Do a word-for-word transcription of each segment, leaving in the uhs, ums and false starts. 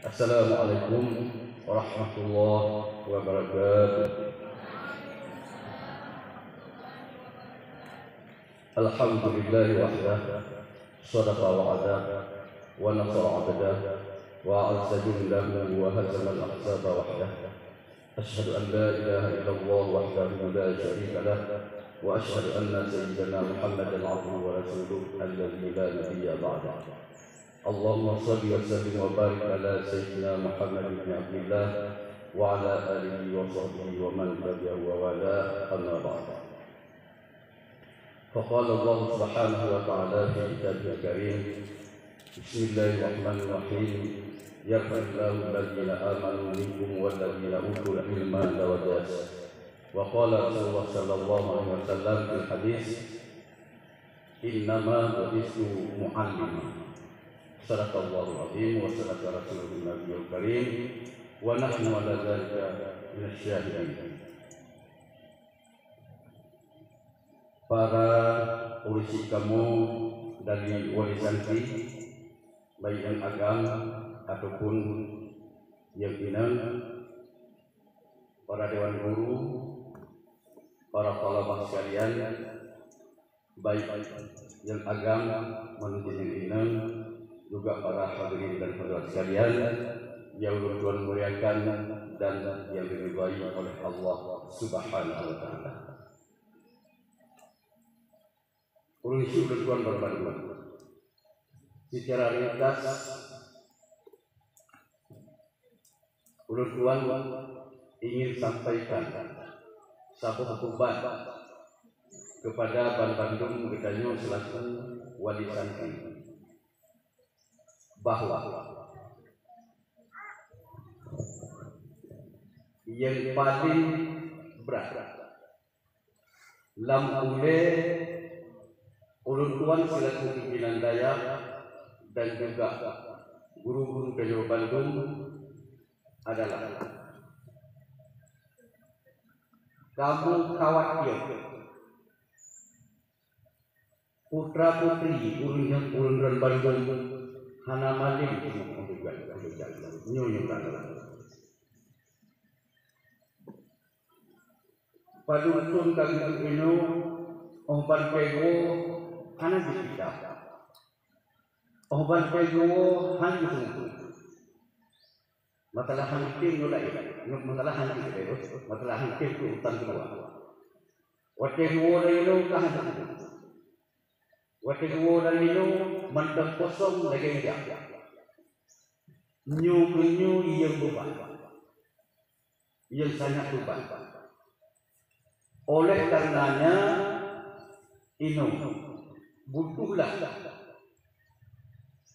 Assalamualaikum warahmatullahi wabarakatuh. Alhamdulillahi wahdah, sadaqa wa'dah, wa nasara abdah, wa azza jundahu, wa hazamal ahzaba wahdah. Asyhadu an la ilaha illallah wahdahu la syarika lah, wa asyhadu anna sayyidana Muhammadan abduhu wa rasuluh alladzi la nabiyya ba'dah. Allahumma shalli wa sallim wa barik ala sayyidina Muhammad ibn Abdillah wa ala alihi wa sahbihi wa man tabi'ahu wa walah, amma ba'd. Faqala Allah subhanahu wa ta'ala fi kitabihil karim, Bismillahirrahmanirrahim. Yarfa'illahu alladhina amanu minkum walladhina utul ilma darajat. Wa qala Rasulullah sallallahu alaihi wasallam fil hadis, "Innama bu'istu mu'allima." Sadaqallahul azim wa sadaqa rasuluhun nabiyul karim, wa nahnu ala dzalika minasy syahidin. Para ureuëng kamoe dari Wali Santri, baik nyang agam ataupun nyang inong, para dewan guru, para thalabah sekalian, baik nyang agam maupun nyang inong, juga para hadirin dan hadirat sekalian yang ulôn tuan muliakan dan yang diridhai oleh Allah Subhanahu wa Ta'ala. Ureuëng syik ulôn tuan banmandum. Secara ringkas, ulôn tuan ingin sampaikan saboh beban kepada banmandum geutanyoe selaku wali santri, bahwa yang paling brat lam ulée ulôn tuan selaku pimpinan dayah dan juga guru-guru tanyoe bandum adalah kamoe khawatir putra-putri ureuëng nyang ureuëng droen bandum hana malem singoh nyoe nyoe ka padub thon ka geuduek inoe, óh ban peuet woe hana jeuet kitab. Óh ban peuet woe hana jeuet. Masalah han item nyoe laén, nyoe masalah han item, masalah han item tu urusan keudua. Watée geuwoe dari inoe ka han item. Watée geuwoe dari inoe mantong kosong lagée ija. Nyoe keuh nyoe nyang beuban, nyang sangat beuban. Oleh karenanya, inoe butuhlah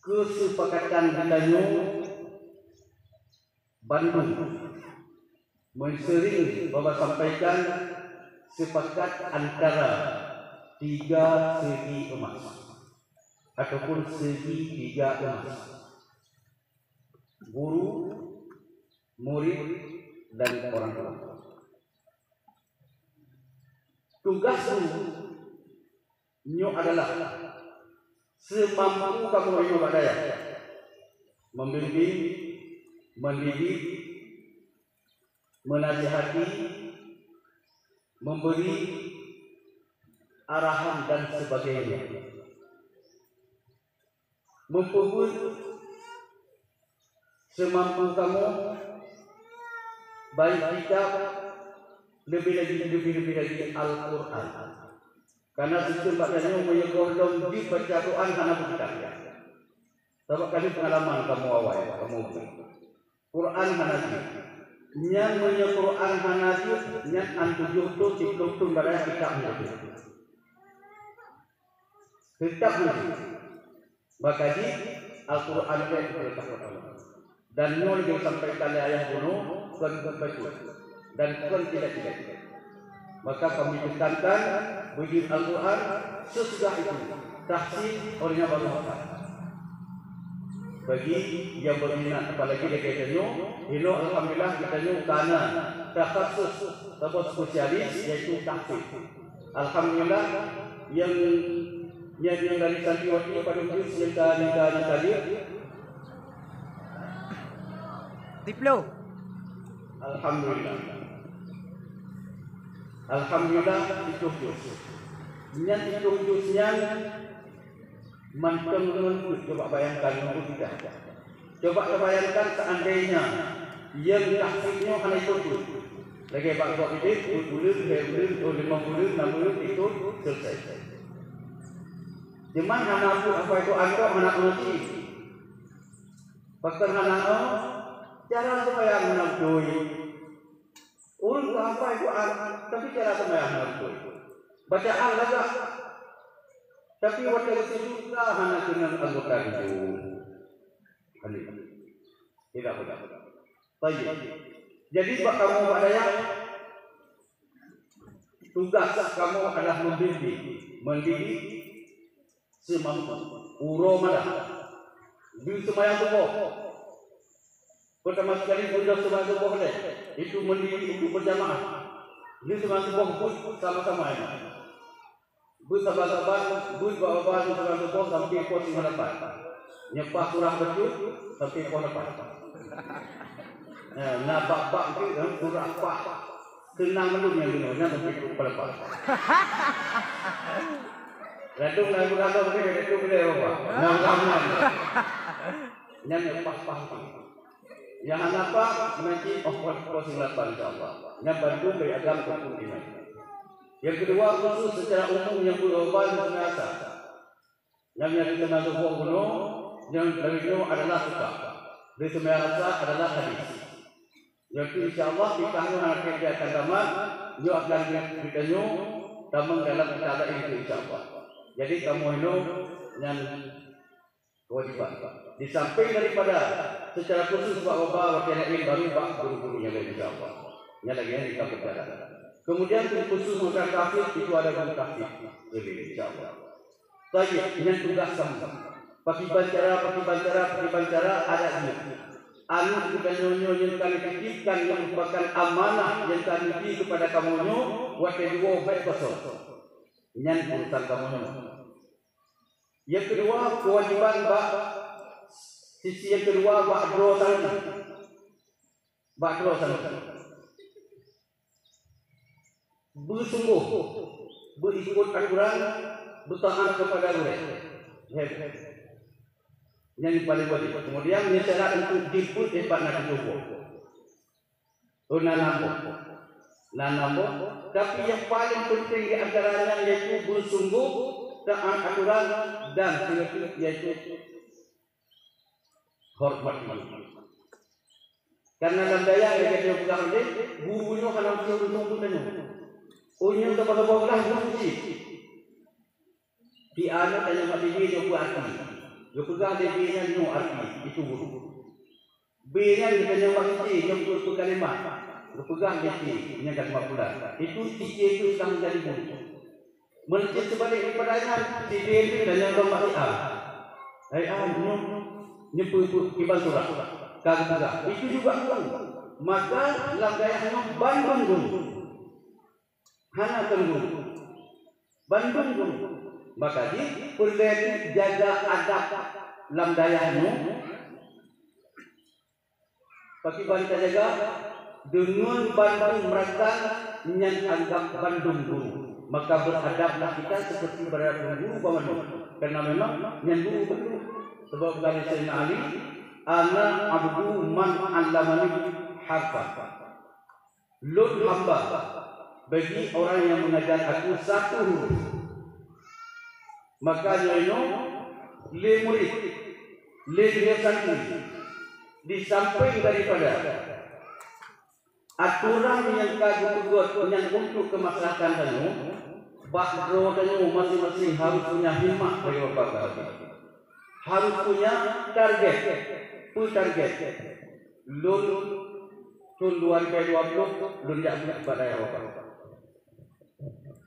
keusepakatan geutanyoe bandum. Meuseuring Bapak sampaikan, sepakat antara tiga segi emas ataupun segi tiga emas. Guru, murid, dan orang tua. Tugas guru nyoe adalah seumampu kamoe nyoe bak dayah, membimbing, mendidik, menasihati, memberi arahan dan sebagainya. Meupeubuet seumampu kamoe, baik kitab, leubeh lagi, leubeh-leubeh lagi Al-Qur'an. Karena sistem bak tanyoe meunyoe gohlom jeuet baca Qur'an hana beukitab. Sabab ka lheueh peungalaman kamoe awai, kamoe beuet. Qur'an hana jeuet. Nyan meunyoe Qur'an hana jeuet, nyan an tujoh thon, siplôh thon barang kitab hana jeuet. Kitab hana jeuet. Maka jih Al-Qur'an lé dipeurintah Allah. Dan nyoe lagée sampaikan lé ayah bunoe, kon bacut dan kon tilek-tilek. Maka kami tekankan, beujeuet Al-Qur'an, sesudah itu tahsin, oleh nyan baru hafal. Bagi nyang berminat, apalagi lagée tanyoe, inoe alhamdulillah geutanyoe ka na takhasus, saboh spesialis, yaitu tahfiz. Alhamdulillah, nyang, nyang, nyang dari santriwati padum juz nyang ka, nyang ka, nyang ka jeuet. Siploh. Alhamdulillah. Alhamdulillah, tujoh juz. Nyan tujoh juz nyan mantong ngon buet, coba bayangkan ngon buet kita. Coba tabayangkan seandainya nyang tahfidz nyoe hana ikot buet. Lagèe bak gob idéh, buet buleuen, lhèe buleuen, oh, limong buleuen, nam buleuen, ikot, selesai. Cuman hana buet hafai Quran kok hana urusi. Pakon hana, oh, cara seumayang hana beutôi. Ureueng ka hafai Quran, tapi cara seumayang hana beutôi. Bacaan lagak, tapi watèe geusujut ka hana keunong anggota tujoh. Kali. Tidak benar. Baik. Jadi bak kamoe bak dayah, tugas kamoe adalah membimbing, mendidik, seumampu, uroe malam, di seumayang suboh. Peurtama sekali, beudoh seumayang suboh lé, itu mendidik untuk berjamaah. Di seumayang suboh pun sama-sama ini. Beusaban-saban, beuet bak babah di seumayang suboh sampai poh seumayang lapan. Nyeupah surah bacut sampai poh lapan. Nah, na bak-bak tu, kan, surah pah. Seunang mandum nyang deungoe, nyan meusiplôh kepala pah. Ladôm na geuladôm ni, ladôm ni, apa? Nyan ramai. Nyan nyang pah-pah tu. Nyang hana pah, nanti oh, oh, oh, singlapan, insya Allah. Nyan bantu bagi agam kampung iman. Nyang keudua, khusus secara umum nyang beureubat dan biasa. Nyang, nyang teumasuk bunoe, nyang dari nyoe adalah suka. Dari seumayang rasa adalah hadis. Yaitu insya Allah, kita nyoe hana keuh akan tamat, nyoe akan kita nyoe tamong dalam kitab laén tu insya Allah. Jadi, kamoe nyoe nyan kewajiban. Di samping daripada secara khusus bak babah, watèe laén baru bak guru-guru nyang laén insya Allah. Nyan lagèe nyan kita berjalan. Kemudian khusus masalah tahfidz itu ada guru tahfidz. Jadi, insya Allah. Tayyib, nyan tugaih kamoe. Pakiban cara, pakiban cara, pakiban cara, adat nyoe. Aneuk geutanyoe nyoe nyang ka neutitipkan nyang merupakan amanah nyang ka neubi keupada kamoe nyoe, watèe jiwoe bèk kosong. Nyan urusan kamoe nyoe. Nyang keudua, keuwajiban bak sisi nyang keudua bak droe santri. Bak droe santri. Beusunggoh, beuikot atoran, beutaát keupada gurèe. Nyan nyang paleng wajéb. Keumudian, meunyoe syarat untuk jeuet beuet, eh, pat na tujoh boh. Oh, na nam boh. Na nam boh. Tapi nyang paleng peunteng di antara nyan yaitu beusunggoh, taát atoran, dan seungeut yaitu hormat guru. Karena lam dayah lagèe nyang peugah ulèe, guru nyoe hana meusti ureueng tuha tanyoe. Ureueng nyang saboh-saboh geulah guru cit. Di aneuk tanyoe mak lé nyoe peue arti. Geupeugah lé B nyan nyoe arti, itu guru. B nyan geutanyoe mak lé C nyoe peue, peue kalimat. Geupeugah lé C nyan kalimat bulan. Itu C C itu ka menjadi guru. Meunyoe seubalek daripada nyan, sideh pih dan nyang lom bak si A. Hai A, nyoe, nyoe peue, peue, kiban surah. Ka geupeugah. Itu juga guru. Maka lam dayah nyoe bandum guru. Hana keu guru. Bandum guru. Maka jih peureulèe jaga adab lam dayah nyoe. Pakiban tajaga, deungon bandum rakan nyan anggab bandum guru. Maka beuradablah kita seperti beuradab guru banmandum. Karena memang nyan guru bandum. Sebab kata Saidina Ali, "Ana abdu man allamani harfan." Lôn hamba bagi orang yang mengajar aku satu huruf. Maka nyoe nyoe lé murit, lé droe santri, di samping daripada atoran nyang ka geupeugöt nyang untuk keumaslahatan tanyoe, bak droe tanyoe maséng-maséng harôh punya himmah bagi bapak-bapak. Harôh punya target. Peue target? Lôn thôn dua ribèe dua ploh lôn jak beuet bak dayah bapak.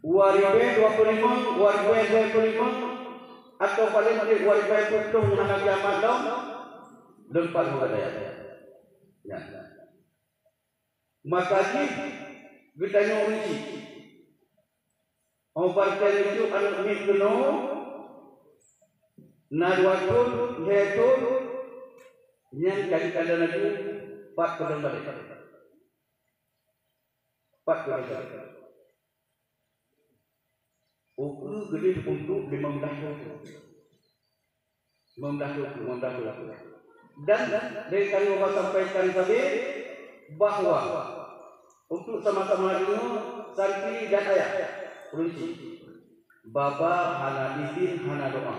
Dua ribèe dua ploh limong, dua ribèe dua ploh limong, atawa paleng udeb dua ribèe peuet ploh nyang hana kiamat lom, lôn pat bak dayah. Nyan. Maka jih geutanyoe ureueng chik. Óh watèe neujok aneuk miet keunoe, na dua thôn, lhèe thôn, nyan ka geukalon laju Pat keudong balek. Pat keudong balek. Ukeue geudeh untuk limong belas ukeue. Limong belas ukeue, limong belas ukeue. Dan dari kami mau sampaikan tadi bahwa untuk sama-sama deungoe santri dan ayah, ureueng chik. Baba hana idin, hana doa,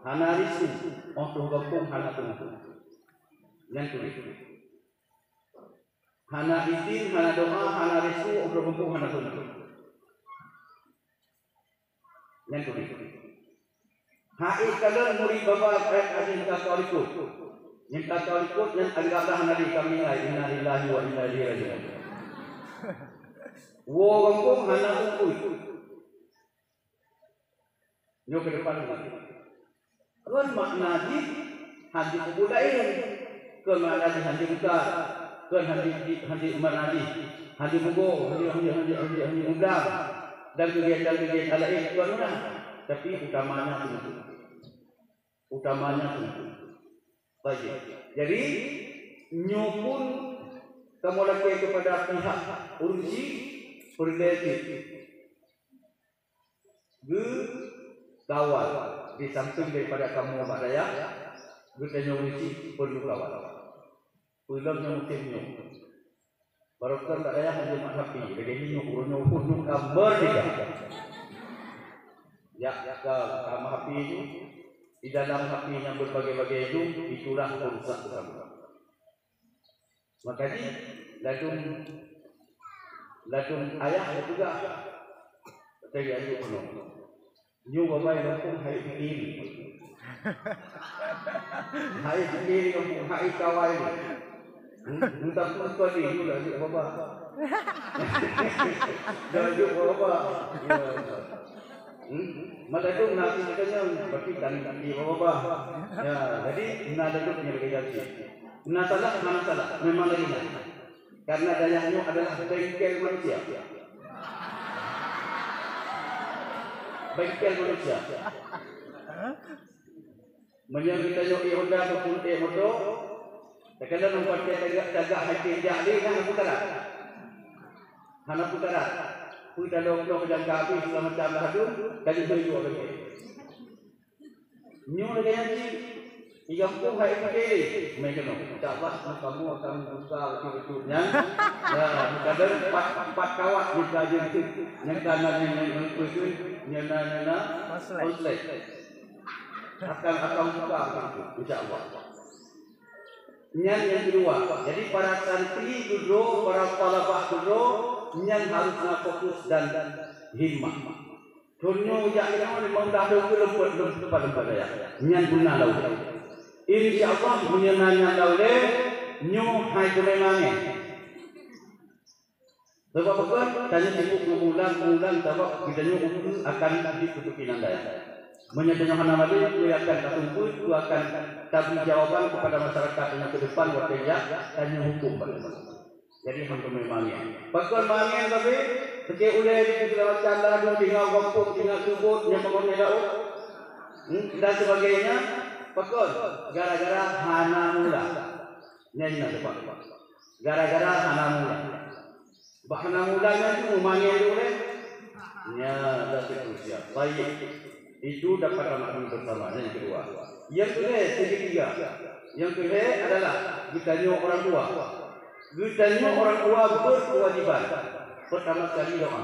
hana restu, óh troh gampông hana teungku. Nyan tuléh. Hana idin, hana doa, hana restu, óh troh gampông hana teungku. Nyan tuléh. Hai kalon murit Baba, hai aji ka likot. Nyang ka likot nyan anggaplah hana di kami ngai, inna lillahi wa inna ilaihi raji'un. Woe gampông hana ukeue. Nyoe keudepan umat. Kon makna jih hana jipeubuet laén. Kon makna jih hana jibuka. Kon hana ji-, hana ji-, makna jih hana jimugoe, hana ji-, hana ji-, hana ji-, hana ji-, hana jiundang. Dan kegiatan-kegiatan laén kon meunan. Tapi utamanya teungku. Utamanya teungku. Baik. Jadi, nyoe pun kamoe lakée kepada pihak ureueng chik peureulée jih. Geukawal di sampéng daripada kamoe bak dayah, geutanyoe ureueng chik peurlu kawal. Peue lom nyang musim nyoe. Barokon bak dayah hana jimat hapé, lagée nyoe uroe nyoe phon nyoe ka merdeka. Ya, ka, ka meuhapé nyoe. Di dalam hapé nyang berbagai-bagai itu, itulah perusak utama. Maka jih, ladôm, ladôm ayah geupeugah, teuka ayah keunoe. Nyoe baba i gampông hai pikiri. Hai pikiri gampông, hai kawai. Hmm? Entah pun kau ni, nyoe dah jok baba. Dah jok baba. Ya. Hmm? Mata tu nak kita nyoe, berarti kan di baba. Ya, jadi nak ada tu punya lagi janji. Nak salah, mana salah? Memang lagi nak. Karena dayah nyoe adalah bengkel manusia. Bengkel manusia. Meunyoe geutanyoe ék Honda ataupun ék moto, teuka lom pakai tagak-tagak hai jak lé, hana peukara. Hana peukara. Peue taloe-taloe nyang ka habéh segala macam dah adu, ka jeuet jual bengkel. Nyoe lagée nyan cit, i gampông hai pike, meukeunong. Insya Allah, kamoe akan buka beutôi-beutôi nyan. Ya, kadang empat, empat kawat buka je. Nyang kanan, nyang, nyang, nyang, nyang, nyang, nyang, nyang, konslet. Akan, akan buka beutôi-beutôi, insya Allah. Nyan nyang keudua. Jadi, para santri keudroe, para thalabah keudroe, nyan harus na fokus dan himmah. Thon nyoe jak nyoe limong blaih thon keu leumpet, leumpet, leumpet dayah. Nyan guna lau. Insya Allah, meunyoe na nyan lau lé, nyoe hai teumé mangén. Sabab pakon, tanyoe sibuk meumulang-mulang sabab geutanyoe ukeue akan jeuet keu pimpinan dayah. Meunyoe tanyoe hana malée, peue akan tateupeue, peue akan tabri jawaban kepada masyarakat tanyoe keu depan watée jak tanyoe huköm bak teumpat. Jadi, han teumé mangén. Pakon mangén tapi, seukeu ulée di segala macam ladôm, tinggai gampông, tinggai seubot, nyang bangon di laôt, hmm, dan sebagainya. Pakon? Gara-gara hana mula. Nyan, nyan, teupeu. Gara-gara hana mula. Bak hana mula nyan tu mangén di ulée. Nya, dan seterusnya. Baik. Itu dapat amal bersama. Nyang keudua. Nyang keulhée, nyang keutiga. Nyang keulhée adalah geutanyoe orang tua. Geutanyoe orang tua berkewajiban. Pertama sekali doa.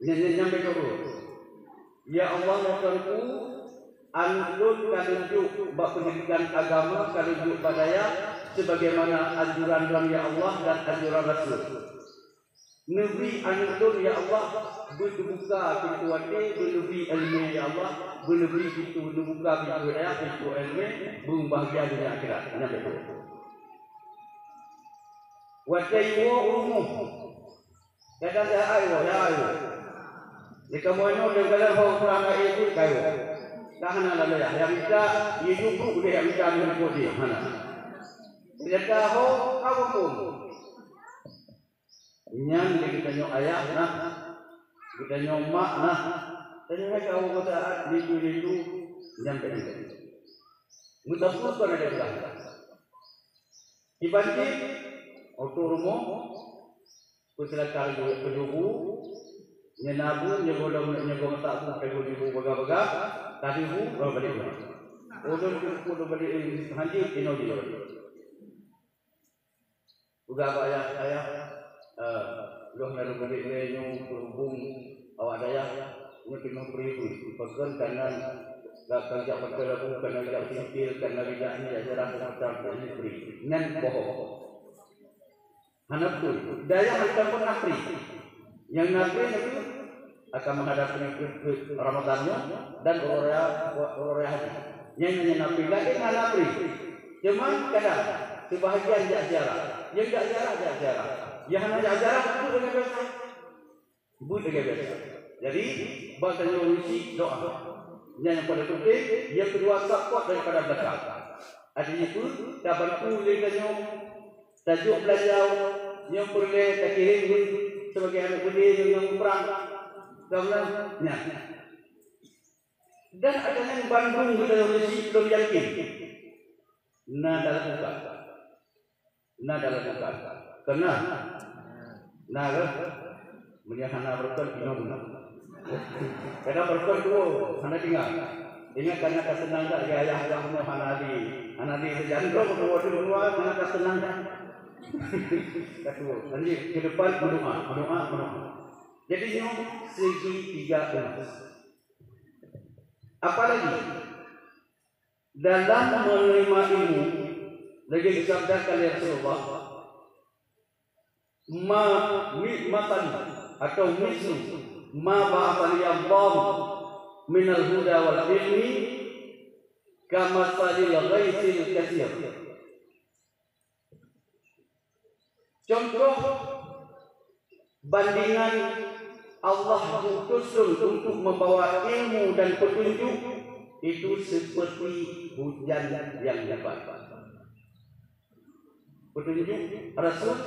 Nyan, nyan, nyan beutôi. Ya Allah, ya Tuhanku, aneuk lôn ka lôn jok bak pendidikan agama, ka lôn jok bak dayah, sebagaimana anjuran Lôn, ya Allah, dan anjuran Rasul. Neubri aneuk lôn, ya Allah, beuteubuka pintoe até, beuneubri iéleumé, ya Allah, beuneubri pintoe, neubuka pintoe hidayah, pintoe iéleumé, beumubahgia donya akhirat. Nyan beutôi. Watée iwoe u rumoh, kadang siat ai woe, siat ai woe. Di kamoe nyoe, kadang-kadang ho kurang ai pun ka iwoe. Ka hana lalée, nyang mita, ié jukuk deh nyang mita ngon pih jih, hana. Nyata ho, ka bungkong. Nyan di geutanyoe ayah na, geutanyoe mak na, tanyoe hai ka woe saat lindu-lindu, nyan tadi. Meusapeue kon ada beulah. Kiban cit, otô rumoh, peusilakan keu bu, nyan na bu, nyoe gohlom, nyoe gohlom masak bu, nyoe gohlom bu bagah-bagah, tadi bu, bawa balik rumah. Ulôn keu bu, ulôn balik, eh, hanjeuet, inoe jih. Peugah bak ayah, "Ayah, eh, lôn na lôn balik lé nyoe, berhubung awak dayah nyoe teungoh peuribeuet. Pakon kana gak, kana jak pakai lagu, kana jak sintil, kana jak ni, jak jarah, macam tu, ini free." Nyan bohong. Hana beutôi. Dayah hantom pernah free. Nyang na free nyoe akan menghadapi ke, ke Ramadan nyoe dan uroe raya, uroe raya haji. Nyan, nyan na free. Laén hana free. Cuma kadang sebahagian jak ziarah. Nyang jak ziarah, jak ziarah. Nyang hana jak ziarah, tu dengan biasa. Buet lagèe biasa. Jadi, bak tanyoe ureueng chik doa. Nyan nyang paleng penting, nyang keudua support daripada belakang. Artinya peue? Tabantu lé tanyoe, tajok beulanja, nyang peureulèe takirém sebagai aneuk beudé nyang, nyang prang. Ka meunan? Nyan. Dan ata nyan bandum geutanyoe ureueng chik lôn yakin na dalam buka. Na dalam buka. Keunan. Na kan? Meunyoe hana beureukat, inong na. Kadang beureukat tuwoe, hana tinggai. Ingat, kana ka seunang that, ya, ayah, ayah, hana di, hana di seujanggong, tuwoe di luwa, kana ka seunang that. Ka tuwoe. Lanjut, ke depan, meudoa, meudoa, meudoa. Jadi, nyoe segi tiga emas. Apalagi, dalam menerima ilmu, lagèe geusabda lé Rasulullah, ma, mi, masalu atau mislu ma ba'athani Allahu minal huda wal ilmi kamasalil ghaisil katsir. Contoh bandingan, Allah utus lôn untuk membawa ilmu dan petunjuk, itu seperti hujan yang lebat. Petunjuk Rasul,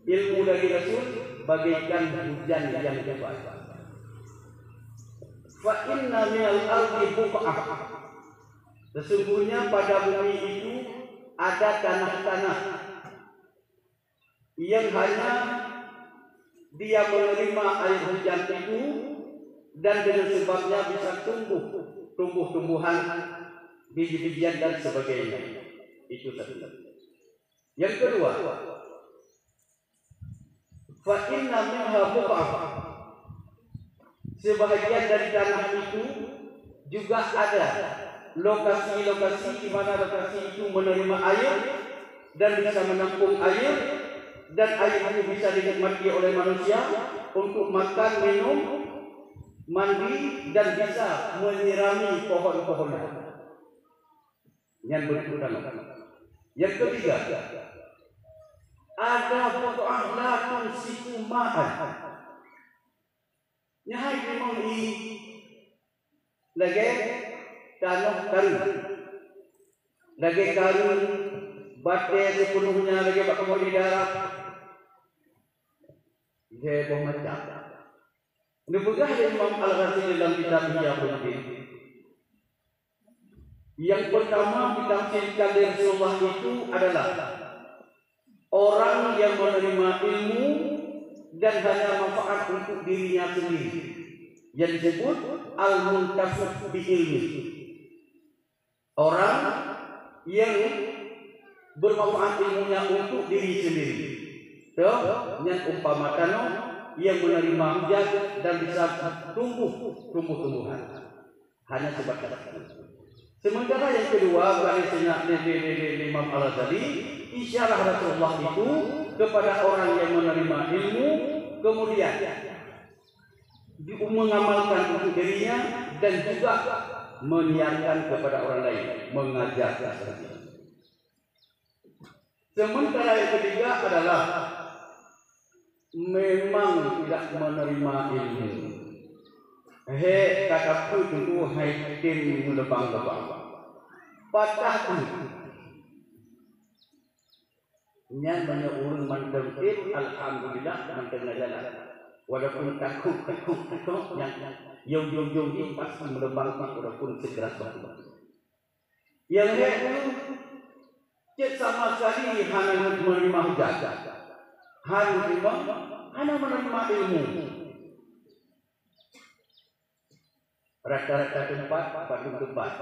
ilmu dari Rasul bagaikan hujan yang lebat. Fa inna minal ardi buq'ah. Sesungguhnya pada bumi itu ada tanah-tanah yang hanya dia menerima air hujan itu, dan dengan sebabnya bisa tumbuh tumbuh-tumbuhan, biji-bijian dan sebagainya. Itu satu. Yang kedua, fa inna minha buq'ah. Sebahagian dari tanah itu juga ada lokasi-lokasi di mana lokasi itu menerima air dan bisa menampung air, dan air itu bisa dinikmati oleh manusia untuk makan, minum, mandi, dan bisa menyirami pohon-pohonnya. Nyan beutôi. Yang ketiga, ada buq'ah la tumsiku ma'an. Nyan hai limong i lagèe tanoh kareueng. Lagèe kareueng batèe seupeunohnya lagèe bak kamoe di darat. Lhèe boh macam. Neupeugah lé Imam Al-Ghazali dalam kitab Ihya Ulumuddin, yang pertama ditafsirkan lé Rasulullah itu adalah orang yang menerima ilmu dan hanya manfaat untuk dirinya sendiri, yang disebut al-muntafi' bi ilmi. Orang yang bermanfaat ilmunya untuk diri sendiri. Toh, nyan umpama tanoh yang menerima hujan dan bisa tumbuh tumbuh-tumbuhan. Hanya sebatas itu. Sementara yang kedua, bukan hanya lé, lé, lé, lé Imam Al-Ghazali, isyarah Rasulullah itu kepada orang yang menerima ilmu, kemudian di-, mengamalkan untuk dirinya dan juga menyiarkan kepada orang lain, mengajar. Sementara yang ketiga adalah memang tidak menerima ilmu. Hèk ka takheun teungku hai tem meuleubang-leubang. Patah teungku. Nyan meunyoe ureueng mantong tem, alhamdulillah, mantong na jalan. Walaupun takot, takot, takot, nyan yong, yong, yong jih pasti meuleubang, walaupun segera takot. Nyang lhèe tu, Cit sama sekali hana meuneurimong hujan, hana meuneurimong, hana meuneurimong ilmu. Rata-rata teumpat, padum teumpat,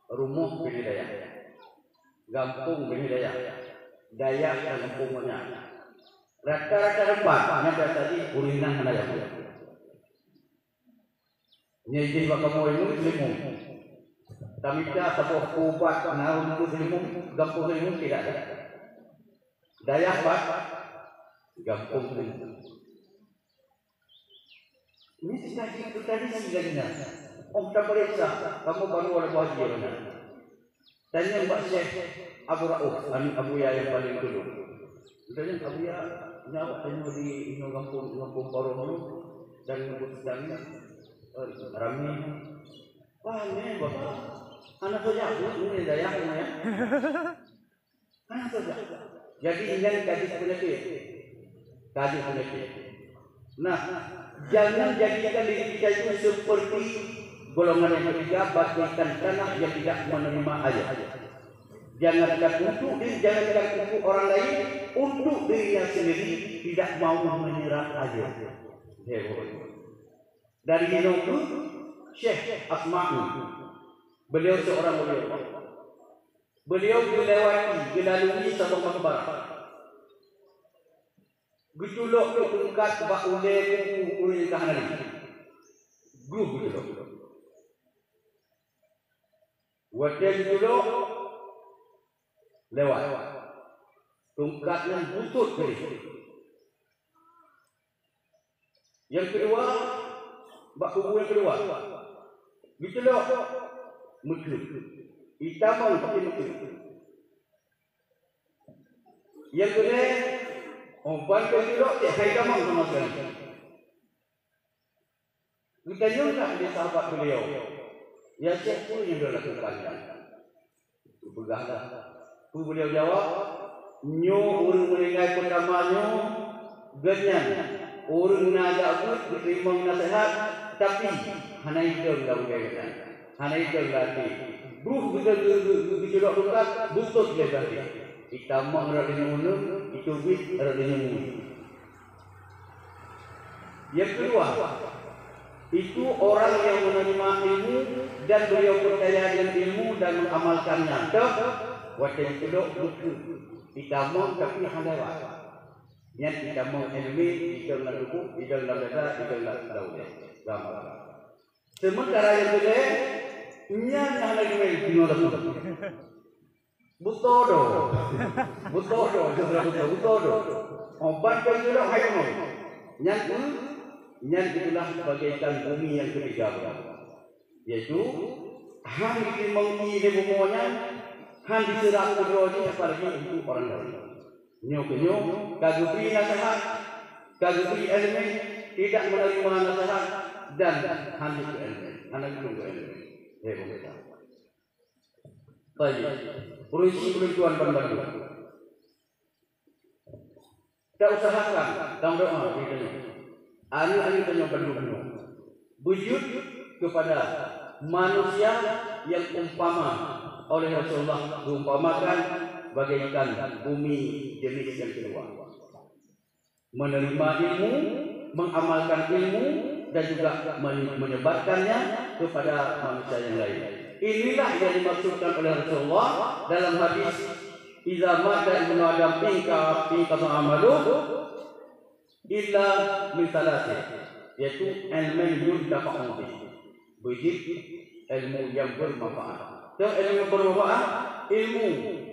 rumoh bini dayah, gampông bini dayah, dayah dan gampông nyan. Rata-rata teumpat nyang biasa jih ureueng inong hana jameun. Nyan jih bak kamoe Museulimong. Tamita saboh ubat na ureueng Museulimong, gampông Museulimong tidak ada. Dayah pat, gampông Museulimong. Ini terjadi, terjadi sehingga. Oh, tak periksa, kamu baru ada bahagia benar. Tanyong bak Syekh Abu Rauf, aneuk Abuya nyang paleng tulông. Tanyong Abuya, nyoe awak tanyong di inoe gampông, gampông Parong nyoe dan gampông Sedang nyoe, eh, ramé. Wah, nyoe bapak. Hana saja, nyoe dayah nyoe ya. Hana saja. Jadi, nyan ka jeuet peunyakét. Ka jeuet peunyakét. Nah, jangan jadikan diri kita itu seperti golongan yang ketiga, bagaikan tanah yang tidak menerima air. Jangankan untuk diri, jangankan untuk orang lain, untuk dirinya sendiri tidak mau menyerap air. Hebat. Dari Hindu Syekh Asma'i, beliau seorang wali Allah. Beliau geulewati, geulalui saboh makbarah. Geuculok tungkat bak ulée kuku ureueng nyang ka hana lé. Gleh geuculok. Watée geuculok, lewat. Tungkat nyan butôt keudeh. Nyang keudua, bak kubu nyang keudua, geuculok, meuteun. Itamong tapi meuteun. Nyang keulhèe, oh, ban ka geuculok, cit hai tamong sama sekali. Geutanyong lah lé sahabat beliau, "Ya Syekh, peue nyang droe lakukan nyan?" Geupeugah lah. Peue beliau jawab? "Nyoe ureueng meuninggai peutama nyoe, gobnyan ureueng na jak beuet geuteurimong naseuhat, tapi hana idong lam ulée gobnyan, hana idong lam até. Bruh geude-, geu-, geu-, geuculok tungkat, butôt lé beuet jih. Itamong rot lé nyoe uneuk, iteubiet rot lé nyoe muet." Yang kedua, itu orang yang menerima ilmu dan beliau percaya dengan ilmu dan mengamalkannya. Toh, watée geuculok bukeuh, itamong tapi hana lewat. Nyan itamong ilmu, idong lam tuboh, idong lam dada, idong lam, lam ulée. Gampang. Sementara yang kedua, nyan hana ilmu, inoe lam tuboh. Beutodo. Beutodo, saudara-saudara, beutodo. Oh, ban ka geuculok hai nyoe. Nyan, nyan itulah bagaikan bumi yang ketiga, yaitu han jiteurimong ié lé bumoe nyan, han jiseurap keudroe jih, apalagi untuk orang lain. Nyoe keuh nyoe, ka geubri naseuhat, ka geubri ileumèe, tidak menerima naseuhat, dan han jiteurimong ileumèe, hana jiteurimong ileumèe. Hei, pemirsa. Baik, ureueng chik ulôn tuan ban bandum. Tausahakan lam doa di tanyoe. Aneuk-aneuk tanyoe bandum nyoe beujeuet keupada manusia nyang umpama oleh Rasulullah geuumpamakan bagaikan bumi jeunèh nyang keudua. Menerima ilmu, mengamalkan ilmu, dan juga men-, menyebarkannya kepada manusia yang lain. Inilah yang dimaksudkan oleh Rasulullah dalam hadis, "Idza mata ibnu Adam inqa-, inqata'a amaluhu illa min tsalatsin," yaitu ilmin yuntafa'u bih. Beujeuet ilmu yang bermanfaat. Dan ilmu yang bermanfaat, ilmu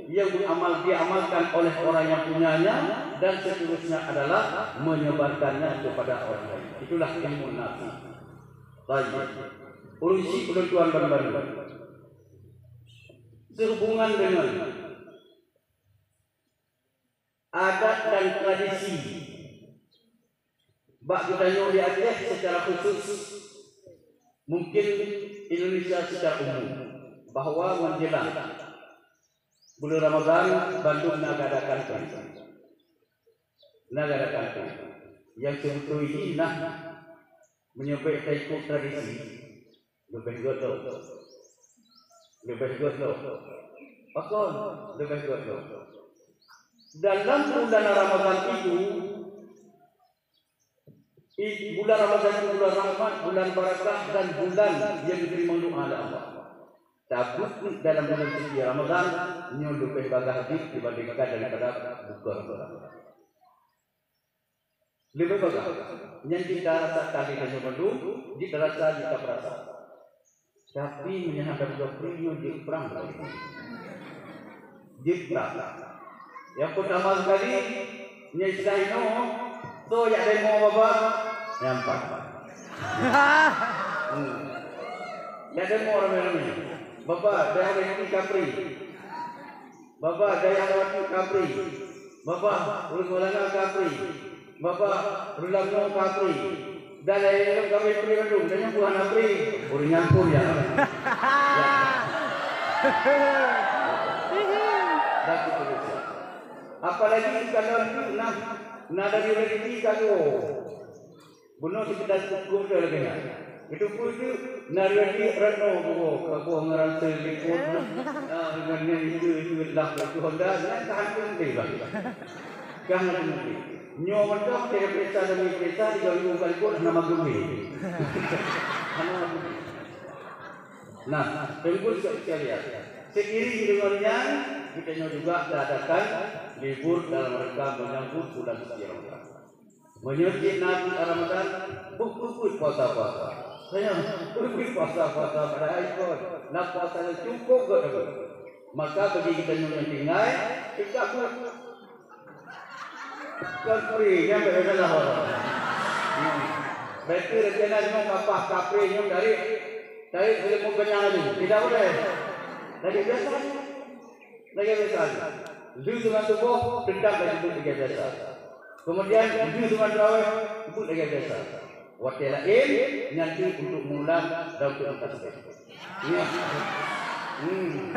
yang beramal, diamalkan oleh orang yang punyanya, dan seterusnya adalah menyebarkannya kepada orang lain. Itulah ilmu nafi. Baik. Ureueng chik ulôn tuan ban bandum. Sehubungan dengan adat dan tradisi bak geutanyoe di Aceh secara khusus, mungkin Indonesia secara umum, bahwa menjelang bulan Ramadan bandum na gada kantong. Na gada kantong. Nyang seubeutôi jih nah, meunyoe bèk taikot tradisi, leubeh göt lom. Leubeh göt lom. Pakon leubeh gét lom? Dalam bulan Ramadan itu, i-, bulan Ramadan itu bulan rahmat, bulan barakah, dan bulan yang diterima doa oleh Allah. Tabeuet dalam bulan suci Ramadan nyoe leubeh bagaih jeuet dibandingkan daripada buka Ramadan. Leubeh bagaih. Nyan jih tarasa kali tanyoe bandum, jih tarasa, jih tapeurasa. Tapi meunyoe hana buka pri nyoe jeuet prang. Jeuet prang. Nyang peutama sekali, nyoe istilah inoe, soe jak demo babah, nyang pat. Hmm. Jak demo ramé-ramé. Babah, dayah Reti ka pri. Babah, dayah Reti ka pri. Babah, ureueng Maulana ka pri. Babah, ureueng Lamno ka pri. Dan laén-laén ka pri mandum. Dan nyang buah na pri, ureueng nyan pun ya. Ya. Dan seterusnya. Apalagi kalau na, na dari rezeki ka tuwoe. Bunoe seukeudar cukup lagèe nyan. Itu pun tu, na reudi rano buho, kaboh ngeurasa liput, ah, ngon nyan itu, itu lah itu Honda, nyan ka hantu meuti bah. Ka hantu meuti. Nyoe mantong, saya periksa dan periksa, diganggu bak liput, hana mageubi. Hana mageubi. Nah, teungku sekalian, seiring dengan nyan, kita nyoe juga diadakan libur dalam rangka menyambut bulan suci Ramadan. Meunyoe cit na bulan Ramadan, beuet-beuet puasa-puasa. Saya beuet-beuet puasa-puasa padahai kon na puasa nyang cukup gét. Maka bagi geutanyoe nyang tinggai, teuka beuet. Kon pri, nyan bèk salah orang. Hmm. Berarti rencana nyoe kapah kapri nyoe dari, dari ilmu kenyang tadi. Tidak boleh. Lagèe biasa. Lagèe biasa. Lheuh seungat suboh, teutap laju beuet lagèe biasa. Kemudian, lheuh seungat tarawih, beuet lagèe biasa. Watèe laén, nyan untuk meuulang dan untuk meutasbih. Ya. Hmm.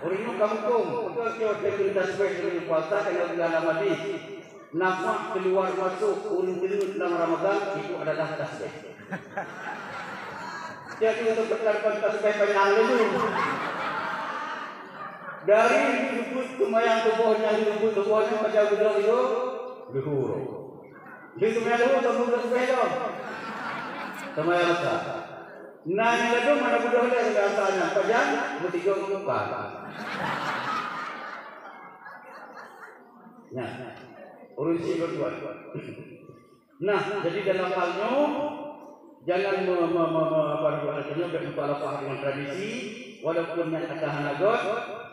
Ureueng nyoe ka muphom, beutôi cit watèe keu tasbih, keu puasa, keu bulan Ramadan. Nafas keluar masuk ureueng teungeut lam Ramadan itu adalah tasbih. Jadi untuk bertambah tasbih panyang laju. Dari jeuet seumayang suboh nyan, jeuet seumayang suboh nyan, pajan beudôh laju, luhur. Di seumayang luhur, sambung tasbih lom. Seumayang asa. Nah, nyan ladôm hana beudôh lé seumayang asa nyan, pajan meutigong muka. Nah, ureueng syiek berbuat. Nah, jadi dalam hal nyoe, jangan me-, me-, me-, me-, apa namanya, nyoe bèk mukhalafah dengan tradisi, walaupun nyan ata hana göt,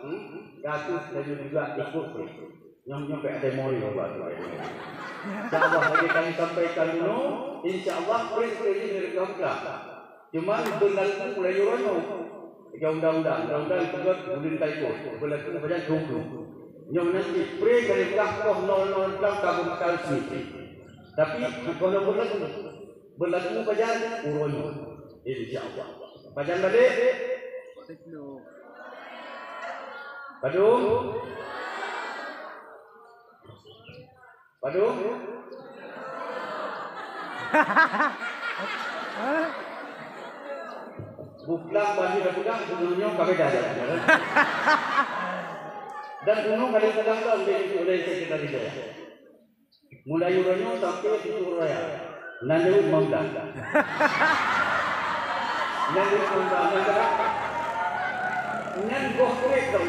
hmm, ka kheueh laju juga ikut. Nyoe, nyoe bèk ada mori, Bapak. Insya Allah, lagi kami sampaikan dulu, insya Allah, perintah ini dari Tuhan. Cuma berlaku mulai uroe nyoe. Tiga undang-undang, undang-undang peugah buleuen ka ikot, berlaku pada dua puluh. Nyoe nanti pre dari belah poh nol nol enam tahun resmi. Tapi kalau berlaku, berlaku pajan uroe nyoe. Insya Allah. Pajan balik? Padum? Padum? Buklang baju dah pegang, gunung nyoe ka beda ya. Dan gunung ada pegang tau oleh, oleh Sekretari Dayah. Mulai uroe nyoe sampai di Turu Raya. Nan jaweueb Mamdan. Nan jaweueb Mamdan, nan keunan. Nyan boh trek dong.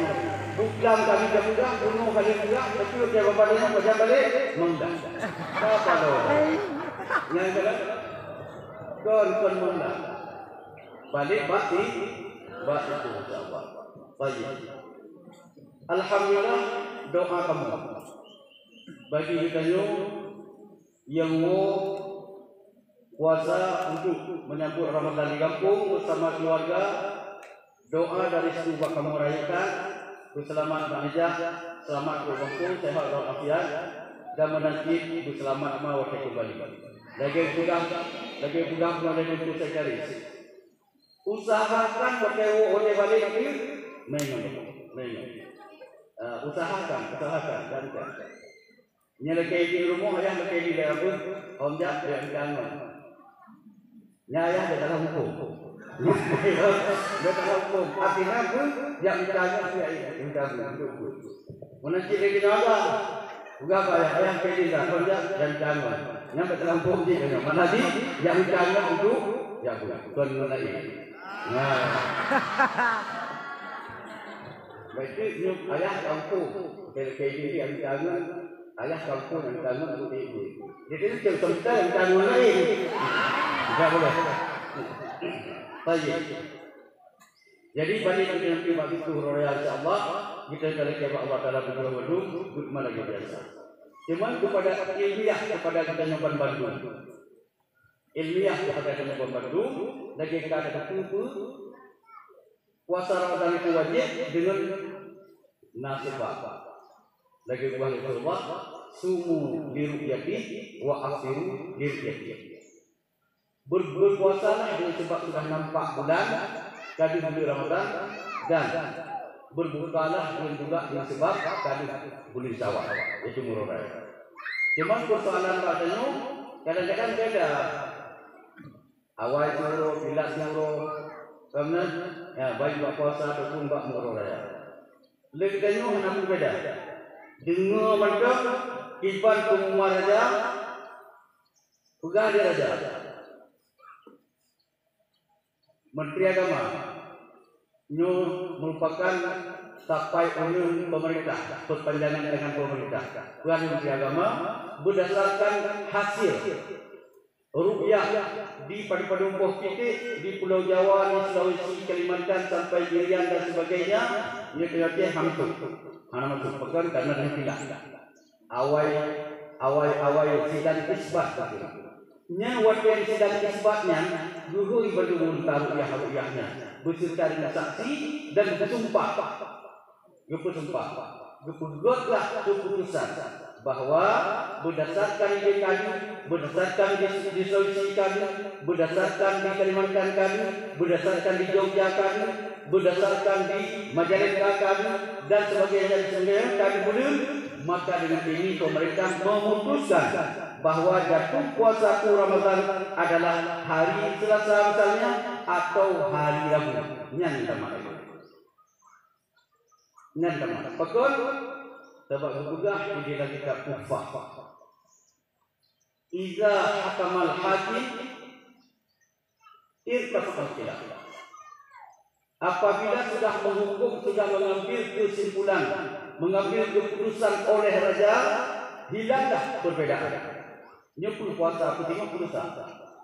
Buklang kali dah peugah, bunoe kali peugah, tapi utai babah nyan pajan balik, Mamdan. Apa lo? Nyan keunan. Kon, kon Mamdan. Balik bak si, bak situ, insya Allah. Baik. Alhamdulillah, doa kamoe. Bagi geutanyoe nyang woe puasa untuk menyambut Ramadan di gampông bersama keluarga, doa dari situ bak kamoe rayekan, beuseulamat bak neujak, seulamat u gampông, sehat walafiat, dan meunan cit beuseulamat ma watèe keumbali. Lagèe peugah, lagèe peugah meunyoe lé Teungku Sekretaris. Usahakan watèe woe, watèe balek tu, meuingat, meuingat. Ah, usahakan, usahakan, dan usahakan. Nyan lakèe di rumoh, ayah lakèe di daerah pun, om jak, jak di tangan. Nyan ayah di dalam hukum. Dia tak hukum. Artinya apa? Yang ditanya tu yang ditanya. Meunan cit lagèe nyoe, peugah bak ayah, "Ayah, keu lôn dah, kon jak dan jangan." Nyang bak dalam hukum jih nyoe. Mana di yang jangan untuk ya bu, kon ngon lain. Nah. Baik, nyoe ayah kampung. Keu, keu ini yang jangan, ayah kampung yang jangan untuk ibu. Jadi, itu contoh yang jangan lain. Tidak boleh. Baik. Jadi, balik kita nanti bak situ raya, insya Allah, kita akan lagi bak Allah Taala berdua berdua, bukma lagi biasa. Cuman kepada ilmiah, kepada kita nyoban bandung. Ilmiah kepada kita nyoban bandung, lagi kita ada kutu, puasa Ramadan itu wajib dengan nasibah. Lagi buah Rasulullah, "Sumu li ru'yati wa aftiru li ru'yati." Ber-, berpuasalah dengan sebab sudah nampak bulan, ka deuh bulan Ramadan, dan berbukalah dengan juga dengan sebab ka deuh bulan Syawal, yaitu Muharram. Cuma persoalan bak tanyoe, kadang-kadang beda. Awai siuroe, pilat siuroe, ka meunan, ya, baik bak puasa ataupun bak Muharram Raya. Lé geutanyoe hana peubeda. Deungoe mantong kiban peungumuman raja, peugah lé raja, Menteri Agama, nyoe merupakan tapai uneun pemerintah, perpanjangan tangan pemerintah. Peugah lé Menteri Agama, berdasarkan hasil ru'yah di padum-padum boh titik di Pulau Jawa, di Sulawesi, Kalimantan, sampai Irian dan sebagainya, nyoe teuh hana masuk. Hana masuk, pakon? Karena ada khilaf. Awai, awai, awai sidang isbat tadi. Nyan watèe sidang isbat nyan, geuhôi bandum ureueng ru'yah-ru'yah nyan, beuseureuta deungon saksi dan geusumpah. Geupeusumpah, geupeugötlah keuputusan bahwa berdasarkan di kami, berdasarkan di, di Sulawesi kami, berdasarkan di Kalimantan kami, berdasarkan di Jogja kami, berdasarkan di Majalengka kami, dan sebagainya, dan sebagainya, kami buleuen, maka dengan ini pemerintah memutuskan bahwa jatuh puasa tu Ramadan adalah hari Selasa misalnya atau hari Rabu. Nyan sama. Nyan teuma. Pakon? Sabab geupeugah di dalam kitab Tuhfah, "Iza hakamal hakim irtafa'al khilaf." Apabila sudah menghukum, sudah mengambil kesimpulan, mengambil keputusan oleh raja, hilanglah perbedaan. Nyoe peue puasa, peusingoh peue desya.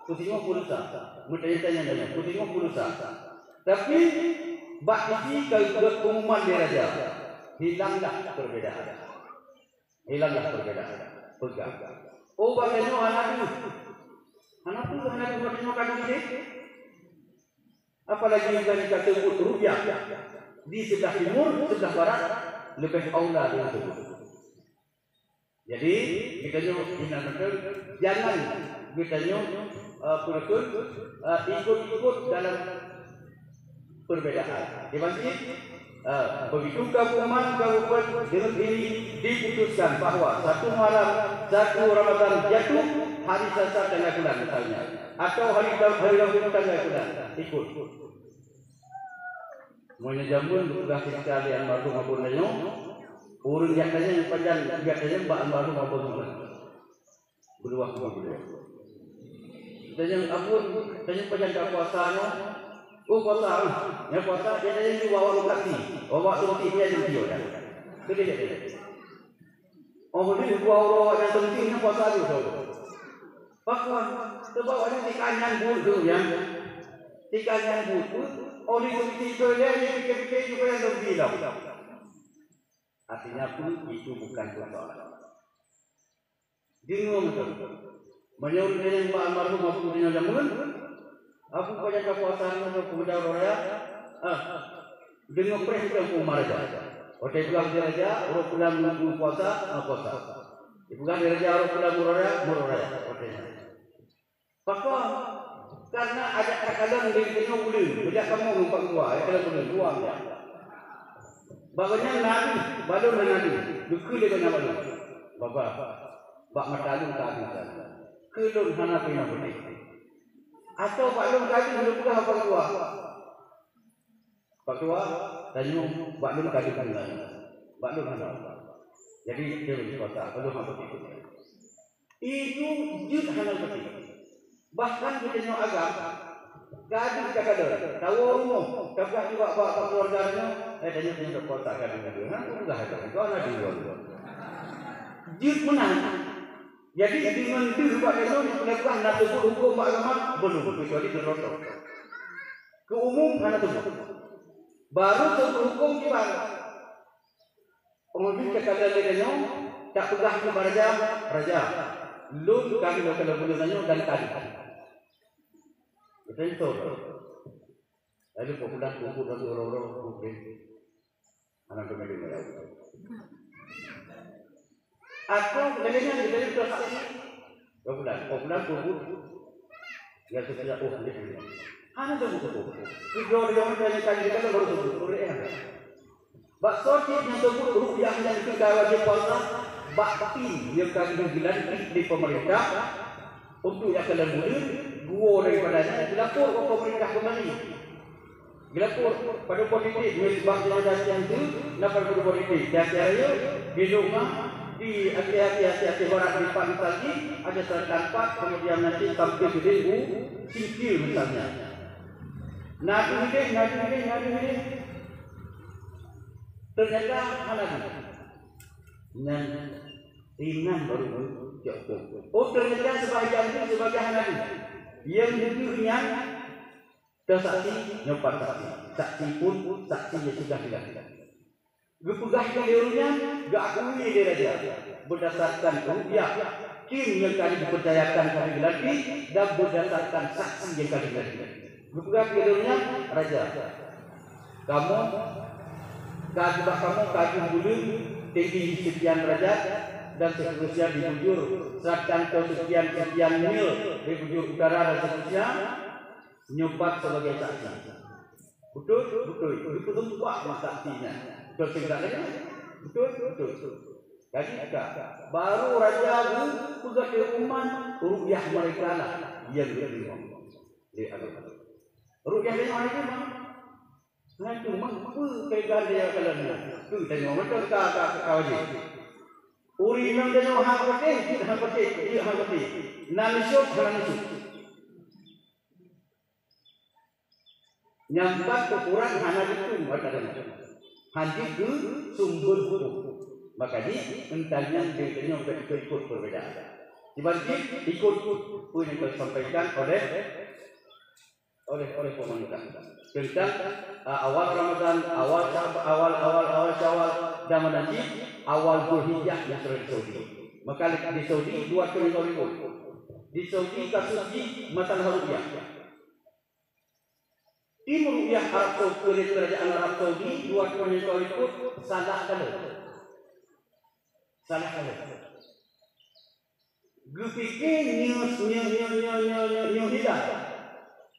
Peusingoh peue desya. Meutanya-tanya nyoe, peusingoh peue desya. Tapi, bak isi ka geupeugah pengumuman lé raja, hilanglah perbedaan. Hilanglah perbedaan. Peugah. Oh, bak nyoe hana deuh. Hana peue hana deuh, bak nyoe ka deuh. Apalagi bukan ka teubeuet ru'yah di sebelah timur, sebelah barat, lebih aula dengan teubeuet. Jadi, geutanyoe ingat beutôi, jangan geutanyoe, eh, peue kheun, eh, ikut-ikut dalam perbedaan. Di masjid, eh, begitu ka pengumuman, ka pengumuman, dengan ini diputuskan bahwa satu malam, satu Ramadan jatuh hari Selasa tanggai bulan misalnya, atau hari, hari Rabu tanggai bulan, ikut. Meunyoe jameun geupeugah seutika lé almarhum Abon tanyoe, ureueng jak tanyong pajan jak tanyong bak almarhum Abon Muhammad. Beudua kubu beudua. Tanyong Abon, tanyong pajan ka puasa nyoe? Oh, puasa. Nyoe puasa, jak tanyong di bawah lokasi. Bawah lokasi dia yang dia dah. Beudua jak tanyong. Oh, jadi dua orang awak nyang penting nyan puasa laju tu. Pakon, sebab awak nyan tika nyan buet tu nyan. Tika nyan buet tu, oh, di sisi tu dia, dia pikir-pikir juga yang lebih dah. Artinya pun itu bukan persoalan. Bingung tu. Meunyoe ureueng nyang bak almarhum Abu nyoe jameun, Abu pajan ka puasa ngon peumuda uroe raya? Ah, deungoe preh teuh peumuda raja. Watèe peugah lé raja, uroe pulan meunyoe puasa, ah, puasa. Dipeugah lé raja uroe pulan uroe raya, uroe raya. Watèe nyan. Pakon? Karena adat takalon di tanyoe buleuen, beujak kamoe ngon pak gua, ya, kalau buleuen, dua buleuen. Bak gobnyan na deuh, bak lôn hana deuh, geukheun lé gobnyan bak lôn. Baba, bak mata lôn ka deuh. Keu lôn hana pih na beudeh. Atawa bak lôn ka deuh lôn peugah bak Pak Ketua. Pak Ketua, tanyoe bak lôn ka deuh tinggai. Bak lôn hana. Jadi, dia bagi kuasa, bak lôn hana. Itu jeuet hana beutôi. Bahkan geutanyoe agam, ka deuh takalon, tawoe rumoh, tapeugah bak, bak, bak keuluwarga nyoe, "Eh, tanyoe, tanyoe, kuasa ka deuh." Hana peugah lagèe nyan, hana deuh. Jeuet meunan. Jadi, deungon deuh bak tanyoe, peugah na teubuet hukôm bak agama, belum, kecuali geurotong. Keu umum hana teubuet. Baru teubuet hukôm kiban. Peungeudeueng teukalon lé tanyoe, tapeugah keu raja, "Raja, lôn ka lheueh kalon buleuen tanyoe dan ka deuh." Beutôi. Lalu populan kubu dan orang-orang kubu. Anak tu mesti tahu. Aku kalian yang jadi saksi. Populan, populan kubu. Ya, sesudah, oh, dia. Hana teubuet. Tiga orang yang tadi, tadi kita baru teubuet. Boleh, ya? Bak soe cit nyang teubuet rukyah nyang keu ka wajéb puasa, bak tim nyang ka geulantik lé peumeurintah untuk nyang kalon buleuen, geuwoe daripada nyan geulapor bak peumeurintah keumbali. Geulapor bak politik, sebab di Aceh nyan tu na politik. Di Aceh Raya, di Loma, di Aceh, Aceh, Aceh, Aceh Barat, di Pak Misal di Aceh Selatan pat, kemudian nanti sampai ke Denggu, Singkil misalnya. Na deuh idéh, na deuh idéh, na deuh idéh. Ternyata hana deuh. Nyan inan baru jok. Oh, ternyata sebahagian deuh, sebahagian hana deuh. Nyang deuh nyan teusaksi, nyoe pat saksi. Saksi pun saksi nyang sudah hilang. Geupeugah lé ureueng nyan, geuakui lé raja, berdasarkan rukyah, tim nyang ka geupeurcayakan ka geulantik, dan berdasarkan saksi nyang ka geulantik. Geupeugah lé ureueng nyan, "Raja, kamoe ka, bak kamoe ka deuh buleuen tinggi sekian derajat dan seterusnya di bujur selatan atau sekian, sekian mil di bujur utara dan seterusnya, nyoe pat sebagai saksi." Beutôi, beutôi. Geupeuseumpah masa artinya. Beutôi, beutôi. Jadi, ka. Baru raja geupeugah lé umat, rukyah mereka lah nyang geuterima lé Allah. Rukyah lé Allah itu mah. Nah, itu mah, peue keulebihan dia kalau ni? Tu tengok, beutôi ka, ka, ka, ka wajib. Ureueng inong tengok hang patéh, jeuet hang patéh, jeuet hang patéh. Na neusôk, hana neusôk. Nyang pat ukuran hana ditung atra nyan. Hana dikeue sumber hukum. Maka jih, teuntang nyan geutanyoe ka ikot-ikot perbedaan. Kiban cit ikot peue nyang ka disampaikan oleh, oleh, oleh pemerintah. Teuntang, ah, awal Ramadan, awal Syab-, awal, awal, awal Syawal, dan meunan cit awal Zulhijjah di Saudi. Maka di Saudi dua thôn nyang ka ikot. Di Saudi kasus jih masalah rukyah. Tim rukyah Arab Saudi, kerajaan Arab Saudi, dua thôn nyang ka ikot salah kalon. Salah kalon. Geupike nyoe, nyoe, nyoe hilal.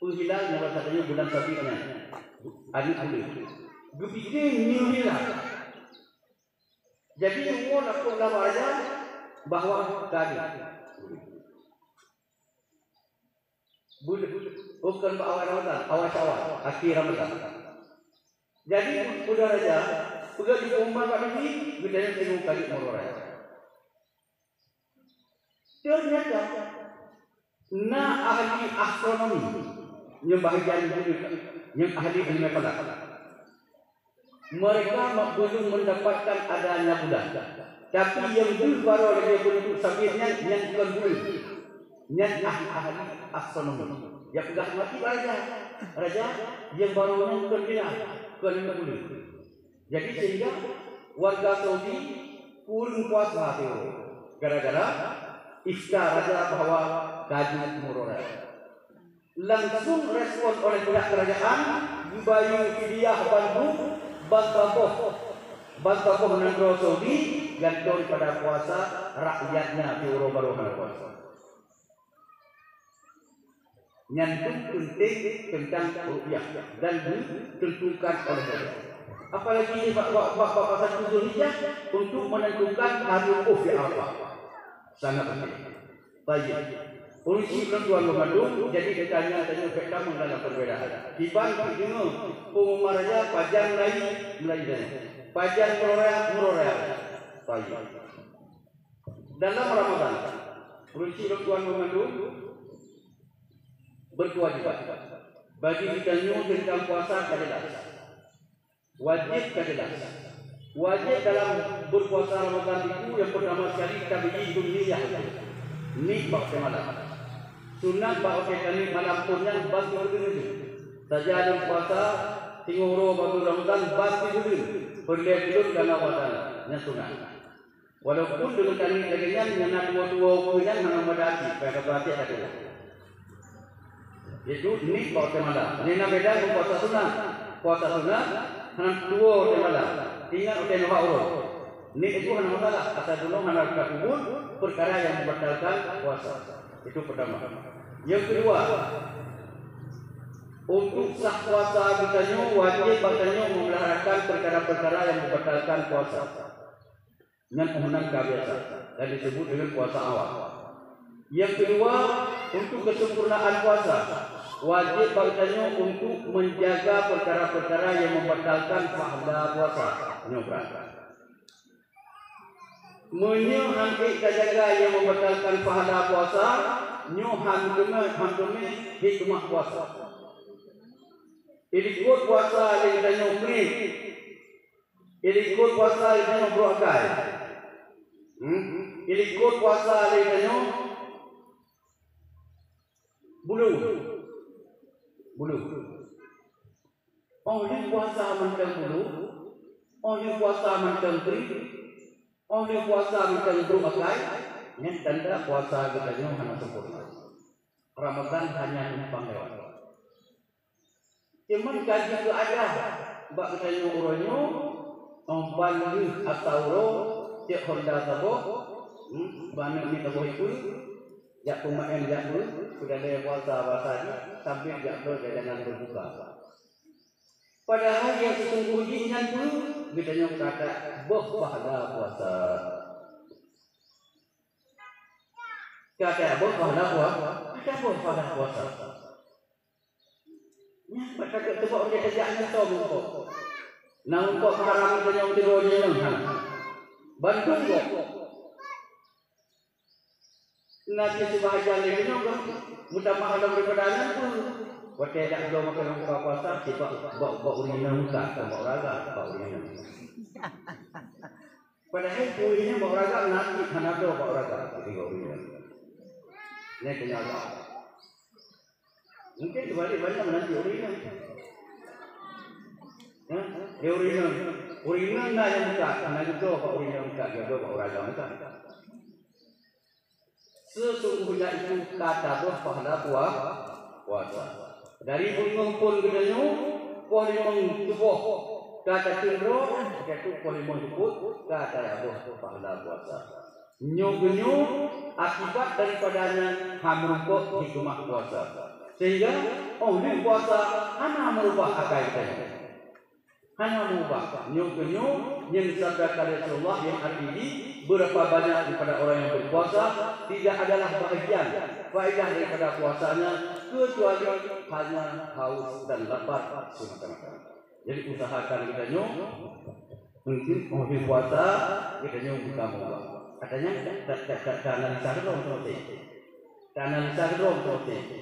Peue hilal nyang bahasa tanyoe bulan Sabiet nyan. Aneuk buleuen. Geupike nyoe hilal. Jadi, nyoe lapor lam raja bahwa ka deuh. Buleuen, bukan bak awal Ramadan, awal Syawal, akhé Ramadan. Jadi, peugah raja, peugah di pengumuman bak T V, geutanyoe teurimong kali meurora. Ternyata, na ahli astronomi, nyang bahagian buleuen, nyang ahli ilmu falak. Mereka ma-, belum mendapatkan adanya bulan. Tapi nyang deuh baroe lagèe beuntuk sabiet nyan, nyan kon buleuen. Nyan ahli-ahli astronomi. Nyang peugah mati raja. Raja, nyang baroe nyan kon hilal, kon buleuen. Jadi sehingga warga Saudi kureueng puasa tiep gara-gara ifta raja bahwa ka deuh meurora. Langsung respon oleh pihak kerajaan, geubayeue fidyah bandum bansaboh, bansaboh nanggroe Saudi gantoe pada puasa rakyatnya di uroe barô hana puasa. Nyan tu penting tentang rukyah dan ditentukan oleh raja. Apalagi bak, bak, bak, bak pasal Zulhijjah untuk menentukan hari wukuf di Arafah. Sangat penting. Baik. Ureuëng syiek lôn tuan banmandum, jadi geutanyoe tanyoe bék tamong dalam perbedaan. Kiban pih deungoe, peue meumaraja pajan Melayu, Melayu tanyoe. Pajan meuraya, meuraya. Baik. Dalam Ramadan, ureuëng syiek lôn tuan banmandum, berkewajiban. Bagi geutanyoe teuntang puasa ka jelas. Wajéb ka jelas. Wajéb dalam berpuasa Ramadan itu yang pertama sekali tabyitun niyah. Niet bak watée malam. Sunat bak watée kaniet malam phon nyan ban sibuleuen. Saja lôn puasa singoh uroe bak Ramadan ban sibuleuen. Peureulée lôn kana puasa nyan sunat. Walaupun deungon kaniet lagée nyan, nyang na tuwoe-tuwoe ukeue nyan hana meuadak cit, payah ka peuhatian ka tuwoe. Yaitu niet bak watée malam. Nyan na beda ngon puasa sunat. Puasa sunat hana tuwoe watée malam. Ingat watée neuhak uroe. Niet itu hana masalah, asai bunoe hana tapeubuet peukara nyang membatalkan puasa. Itu pertama. Yang kedua, untuk sah puasa geutanyoe wajéb geutanyoe memeliharakan peukara-peukara nyang membatalkan puasa. Nyan óh nan ka biasa dan disebut dengan puasa awal. Yang kedua, untuk kesempurnaan puasa, wajéb bagi tanyoe untuk menjaga perkara-perkara yang membatalkan pahala puasa. Nyoe brat. Meunyoe han ék tajaga nyang membatalkan pahala puasa, nyoe han teumé, han teumé hikmah puasa. Ilikot puasa lé geutanyoe kriet. Ilikot puasa lé geutanyoe brok akai. Hmm? Ilikot puasa lé geutanyoe bulu. Bulu. Óh lheueh puasa mantong bulu, óh lheueh puasa mantong kriet, óh lheueh puasa mantong brok akai, nyan tanda puasa geutanyoe hana sempurna. Ramadan hanya numpang lewat. Cuman ka jeuet keu adah bak geutanyoe uroe nyoe, óh ban lheueh asa uroe, cok honda saboh, hmm, bak aneuk miet saboh ipeue, jak peumaén jak peue, peudalée puasa basa jih, sambil jak bloe jajanan beubuka. Padahai nyang seusunggoh jih nyan peue? Geutanyoe ka taboh pahala puasa. Ka taboh pahala puasa. Ka taboh pahala puasa. Nyan bak takot teuba watée tajak nyan toh meurumpok. Na meurumpok meuharam geutanyoe tiroe jih nyoe, ha. Bandum gob. Na cit sibahgian lé nyoe kan meutamah lom daripada nyan pun. Watée dak bloe makanan buka puasa, sibak bak, bak ureuëng inong muka, bak ureuëng agam, bak ureuëng inong. Padahai ureuëng inong bak ureuëng agam, na cit hana bloe bak ureuëng agam, bak ureuëng inong. Nyan keunyataan. Mungkin teubalik banyak meunanti ureuëng inong. Ha? Di ureuëng inong. Ureuëng inong na nyang muka, na geudoe bak ureuëng inong muka, geudoe bak ureuëng agam muka. Seusungguhnya itu ka taboh pahala pua-, puasa. Dari beungoh phon geutanyoe, poh limong suboh ka tateun droe, ka tu poh limong seupôt ka taboh pahala puasa. Nyoe geunyoe akibat daripada nyan hana meurumpok hikmah puasa. Sehingga óh lheueh puasa hana meurubah akai geutanyoe. Hana meurubah. Nyoe geunyoe nyang sabda keu Rasulullah nyang arti jih, berapa banyak daripada orang yang berpuasa tidak adalah bahagian faedah daripada puasanya kecuali hanya haus dan lapar semata-mata. Jadi usahakan geutanyoe mungkin óh lheueh puasa geutanyoe buka meuubah. Katanya ta, ta, ta, ta analisa keudroe meuteumé. Ta analisa keudroe meuteumé.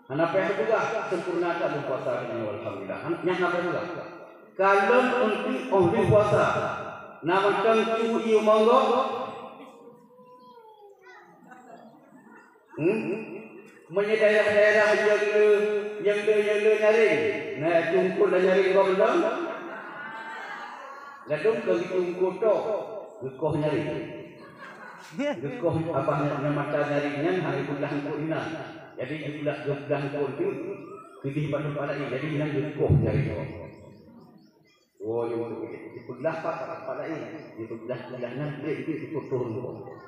Hana payah teupeugah sempurna that lôn puasa geutanyoe alhamdulillah. Hana, nyan hana payah teupeugah. Kalon untuk óh lheueh puasa. Na mantong cu ié monggo. Hmm? Meunyoe daerah-daerah nyang le, nyang le, nyang le nyaring, na tungkot dan nyaring gob lom. Ladôm ka geucungkot tok, geukoh nyaring. Geukoh abah nyang mata nyaring nyan hana geupeugah eungkôt inan. Jadi geupeugah, geupeugah eungkôt tu keudeh bak teumpat laén. Jadi inan geukoh nyaring nyoe. Oh, nyang beutôi. Geupeugah bak teumpat laén. Geupeugah-peugah nyan, geupeugah eungkôt.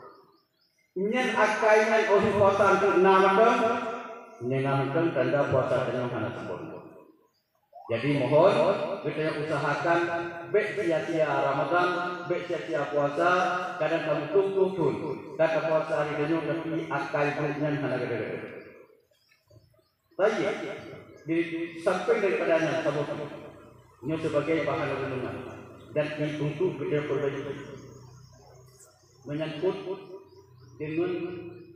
Nyan akai nyan óh puasa na mantong, nyan na mantong tanda puasa tanyoe hana sempurna. Jadi mohon geutanyoe usahakan bék sia-sia Ramadan, bék sia-sia puasa, kadang kamoe tueng-tueng thon ka tapuasa hari tanyoe tapi akai buet nyan hana gada-gada. Tayyib, di samping daripada nyan saboh nyoe sebagai bahan renungan dan untuk geutanyoe perbaiki menyangkut dengan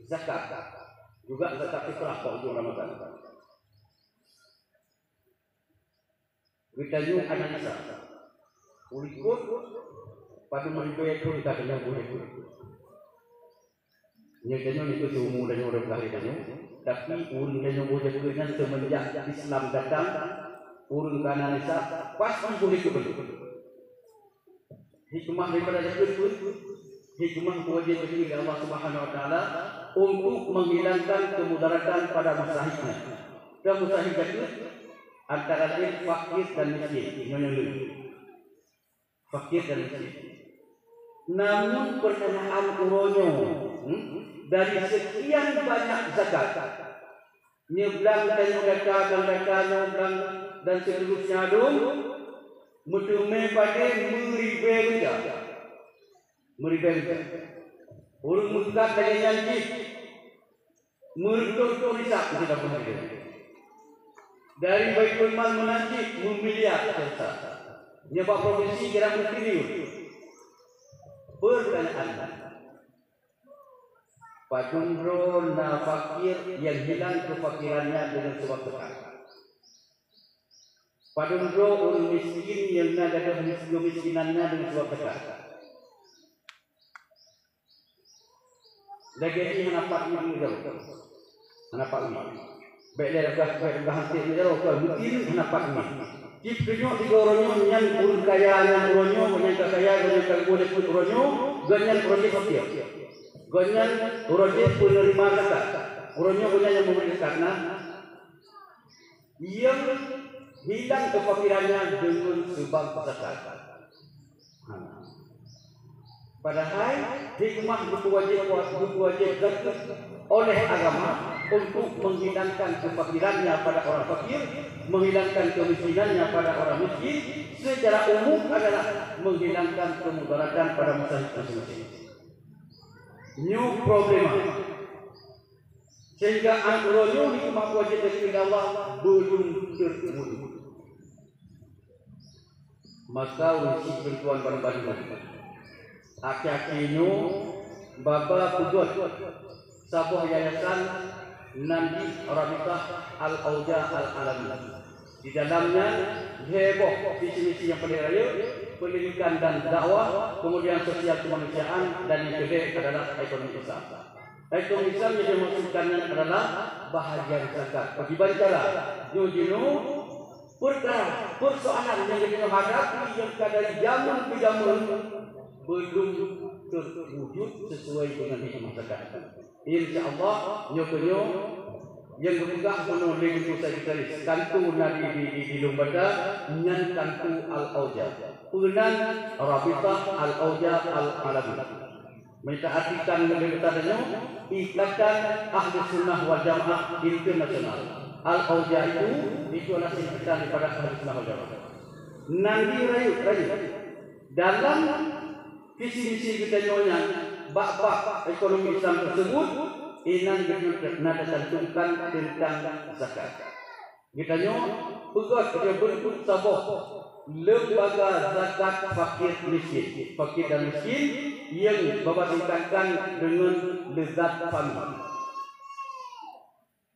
zakat, juga zakat fitrah bak ujong Ramadan. Geutanyoe analisa, ulikot padum ribèe thon ka tanyoe buet. Nyoe tanyoe nyoe keuh umu tanyoe ureueng lahé tanyoe, tapi ureueng tanyoe buet nyan seumenjak Islam datang, ureueng ka analisa pasti buet keubeuleuh. Hikmah daripada zakeuet pun, hikmah geuwajéb zakeuet lé Allah Subhanahu wa Taala untuk menghilangkan kemudaratan pada mustahiknya. Dan mustahik zakeuet antara lain fakir dan miskin. Nyoe nyang lheueh. Fakir dan miskin. Namun pertanyaan uroe nyoe, hmm, dari sekian banyak zakat, Nyoe blang tanyoe data, blang data nyoe blang dan seterusnya dum, meuteumé padé meuribèe reuja. Meuribèe reuja. Ureueng meukat lagèe nyan jih meureutoh-reutoh nisab meusidang peungadelan. Dari Baitul Mal meunan cit meumiliar teusa. Nyoe bak provinsi kira meutriliun. Pertanyaan, Padum droe na fakir nyang hilang keufakirannya deungon sabab zakat? Padum droe ureueng miskin nyang na gadôh mis-, keumiskinannya deungon sabab zakat? Lagèe jih hana pat ngieng jaroe. Hana pat ngieng. Bèk lé reugas, bèk reugas hanté ngieng jaroe, kon meutin hana pat ngieng. Cit tujoh tiga uroe nyoe nyan ureueng kaya nyan uroe nyoe, gobnyan ka kaya, gobnyan ka geuboh lé peuet uroe nyoe, gobnyan uroe jih fakir. Gobnyan uroe jih peuneurima zakat. Uroe nyoe gobnyan nyang meubri zakat na. Nyang hilang keufakirannya deungon seubab zakat. Ha. Padahai hikmah geupeuwajéb, geupeuwajéb zakat oleh agama untuk menghilangkan kefakirannya pada orang fakir, menghilangkan kemiskinannya pada orang miskin, secara umum adalah menghilangkan kemudaratan pada mustahik masing-masing. Nyoe problema. Sehingga an uroe nyoe hikmah wajéb dari Allah beulom teurwujud. Maka ureueng syiek bantuan ban-ban. Akhé-akhé nyoe baba peugöt saboh yayasan nan di Rabitah Al-Auja Al-Alami. Di dalamnya lhèe boh visi misi nyang paleng rayeuk, pendidikan dan dakwah, kemudian sosial kemanusiaan, dan yang keudeh adalah ekonomi Islam. Ekonomi Islam yang dimaksudkan nyan adalah bahagian zakat. Pakriban cara? Nyoe jinoe perkara, persoalan nyang geutanyoe hadapi nyang ka dari jameun keu jameun beulom teurwujud sesuai dengan hikmah zakat. Insya Allah, nyoe keuh nyoe nyang geupeugah bunoe lé Teungku Sekretaris, tantu na di, di, di, di lôn baca, nyan tantu Al-Auja. Peunan Rabitah Al-Auja Al-Alami. Meunyo ta artikan lagèe geutanyoe, Ikatan Ahli Sunnah wal Jamaah Internasional. Al-Auja itu, itu adalah singkatan daripada Ahli Sunnah wal Jamaah. Nan di rayeuk-rayeuk. Dalam visi misi geutanyoe nyan bak-bak ekonomi Islam tersebut, inan geutanyoe na tacantumkan teuntang zakat. Geutanyoe peugöt lé beureuguek saboh lembaga zakat fakir miskin, fakir dan miskin nyang baba tingkatkan deungon lezat fahmi.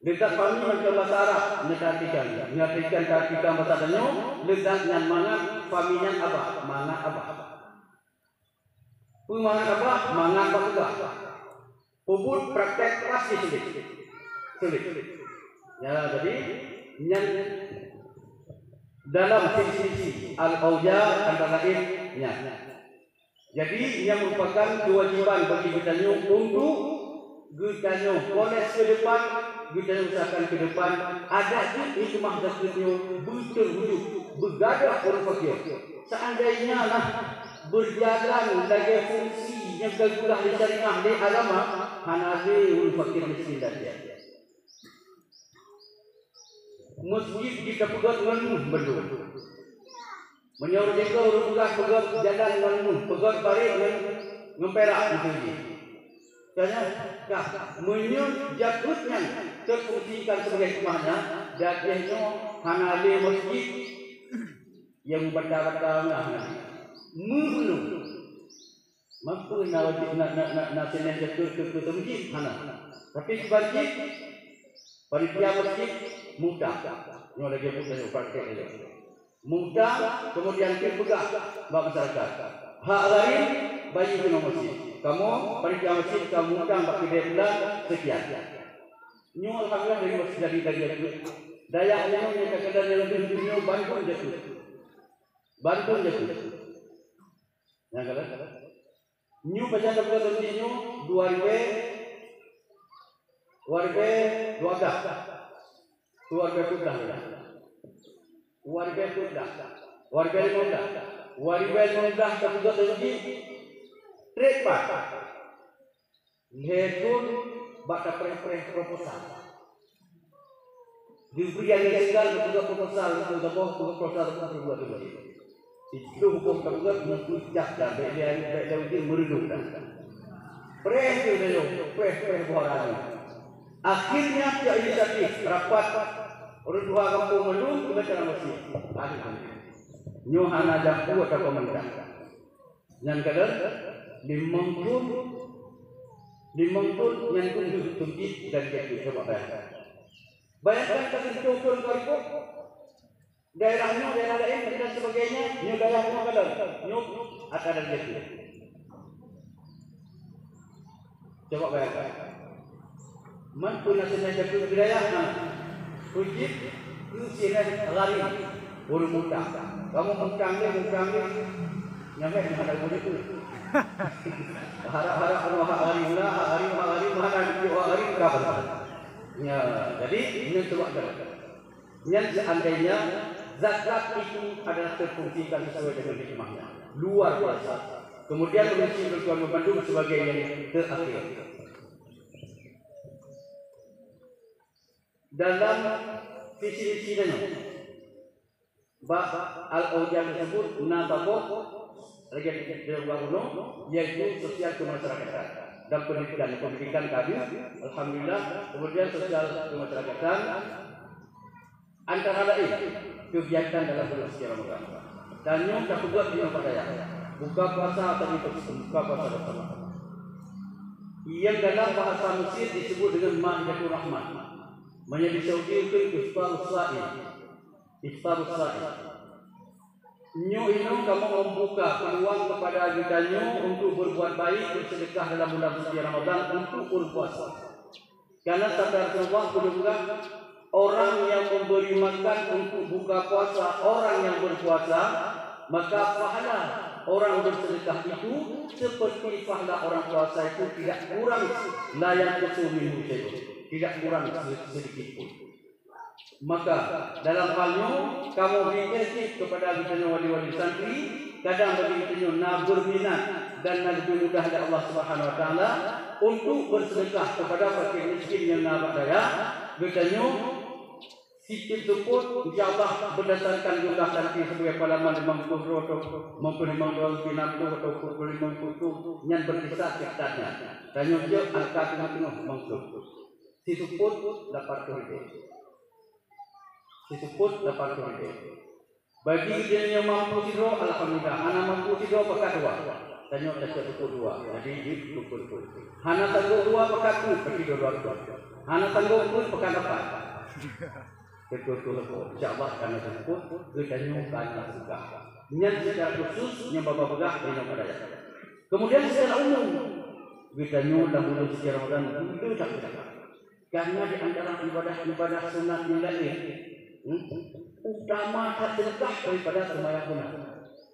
Lezat fahmi mantong basa Arab, neuartikan, neuartikan, neuartikan basa tanyoe, lezat nyan mangat, fahmi nyan aba, mangat aba. Peue mangat aba? Mangat bak peugah. Peubuet praktek pasti sulet. Sulet. Ya, jadi nyan dalam visi misi Al-Auja antara lain nyan. Jadi, nyan merupakan kewajiban bagi geutanyoe untuk geutanyoe poles keu depan, geutanyoe usahakan keu depan, adak jeuet hikmah zakeuet nyoe beuteurwujud, beugadôh ureueng fakir. Seandainya lah berjalan lagèe fungsi nyang ka geupeugah lé syariah lé agama, hana lé ureueng fakir miskin dan piah. Meuseujid jiteupeugöt ngon méuh bandum. Meunyoe ureuëng tinggai ureuëng peugah peugöt jalan ngon méuh, peugöt parit ngon, ngon pirak meuseujid. Tanya, kah, meunyoe jakeuet nyan teufungsikan sibagai keumah nyan, dan jih nyoe hana lé meuseujid nyang bata-bata meunan, méuh bandum. Mampu na wajib na, na, na, na sineh jakeuet keu, keu, keu meuseujid? Hana. Tapi wajib panitia meuseujid mutang. Nyoe lagèe buet nyoe praktek lagèe. Mutang, kemudian pih peugah bak masyarakat. Hak gharim, bayeue keunoe meuseujid. Kamoe panitia meuseujid ka mutang bak keudè bulan sekian. Nyoe alhamdulillah dari meuseujid jadi dari jakeuet. Dayah nyoe nyang ka keudè nyang deuh nyoe bandum jakeuet. Bandum jakeuet. Nyang ka lheueh. Nyoe pajan tapeugah lôn jih nyoe dua ribèe, dua ribèe dua blah. Dua ribèe dua blah. Dua ribèe dua blah. Dua ribèe lima blah. Dua ribèe lima blah tapeugah lôn jih trép pat. Lhèe thôn bak tapreh-preh proposal. Geubri angén seugah geupeugah proposal, geupeugah proposal, geupeugah proposal. Itu huköm ka peugah meupeujak dan bèk lé, bèk lé ujeuen meureudong dan. Preh tu lé, preh, preh buah rani. Akhirnya pihak inisiatif rapat ureuëng tuha gampông mandum keuneuk cara meuseujid. Akhirnya. Nyoe hana jampu atawa pemerintah. Nyan kadang limong thôn, limong thôn nyan pun deuh teujih dan jakeuet, coba bayangkan. Bayangkan ka teuntèe thôn ka ribot, daerah nyoe, daerah laén dan sebagainya, nyoe daerah nyoe kadang, nyoe ata dan jakeuet. Coba bayangkan. Man peue na sineh jakeuet wilayah na. Kujeuet keu sineh gharim ureuëng mutang. Kamoe mutang lé, mutang lé. Nyang bèk hana boleh tu. Harap-harap keunoe hak gharim lah, hak gharim, hak gharim, hana dijok hak gharim, ka beutôi. Ya, jadi, nyan coba bayangkan. Nyan seandainya zakat itu adalah terfungsikan sesuai dengan hikmahnya. Luar biasa. Kemudian mengisi kebutuhan membantu sebagai yang terakhir. Dalam visi misi nyoe, bak Al-Audian tersebut na saboh lagèe di bawah bunoe, yaitu sosial kemasyarakatan dan pendidikan. Pendidikan ka habis, alhamdulillah. Kemudian sosial kemasyarakatan, antara lain kegiatan dalam bulan suci Ramadan. Dan nyoe tapeugah di Ramadan, buka puasa atau buka puasa bersama. Yang dalam bahasa Mesir disebut dengan Maidatul Rahmah. Meunyoe di Saudi itu iftarus shaim. Iftarus shaim. Nyoe inong kamoe membuka peluang kepada geutanyoe untuk berbuat baik, bersedekah dalam bulan suci Ramadan untuk berpuasa. Karena sabda Rasulullah, peugah, orang yang memberi makan untuk buka puasa orang yang berpuasa, maka pahala orang bersedekah itu seperti pahala orang puasa itu tidak kurang, la yanqusu minhu syai'un, tidak kurang se-, sedikit pun. Maka, dalam hal nyoe, kamoe bri teuhkik kepada geutanyoe wali-wali santri, kadang bagi geutanyoe na berminat dan na geumudah lé Allah Subhanahu Wa Taala untuk bersedekah kepada fakir miskin nyang na bak dayah, geutanyoe sitip seupôt, insya Allah, berdasarkan jumlah santri sebagai peuhalaman limong ploh droe atau mungkin limong droe, enam ploh atau peuet ploh limong peuet ploh, nyan berkisar sekitar nyan. Tanyoe jeuet angka teungoh-teungoh mungkin. Siseupôt lapan ploh ribu. Siseupôt lapan ploh ribu. Bagi geutanyoe nyang mampu sidroe, alhamdulillah. Hana mampu sidroe, pakat dua. Tanyoe tacok peuet dua. Jadi, jeuet peuet dua. Hana sanggob dua, pakat peuet, pasti dua ratus. Hana sanggob peuet, pakat lapan. Betul-betul. Insya Allah, karena tersebut, geutanyoe ka na tugas. Nyan secara khusus, nyang Bapak peugah, di Nongkraya. Kemudian secara umum, geutanyoe lam bulan suci Ramadan, beutôi that. Karena di antara ibadah-ibadah sunat nyang laén, hmm, utama that sedekah daripada seumayang sunat,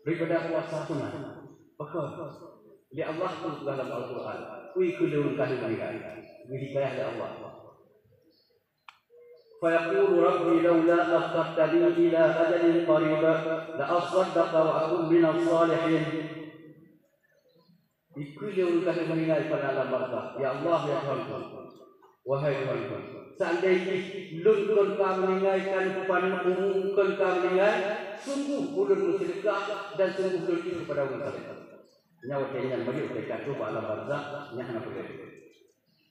daripada puasa sunat. Pakon? Lé Allah peugah lam Al-Quran, "Ui keu lôn ka lôn ninggai." Geuhikayah lé Allah. "Fa yaqulu rabbi laula akhartani ila ajalin qarib, la asaddaqa wa akun minas salihin." Dikeu lé ureueng kafé meuninggai pada alam barzakh, "Ya Allah, ya Tuhanku, Wahai Tuhanku, seandainya lôn kon ka meuninggai, ka neupaneuk umu kon ka meuninggai, sungguh ulôn meuseudeukah dan sungguh lôn jeuet keupada ureuëng saleh. Nyan watée nyan meunyoe teuka bak alam barzakh, nyan hana peue.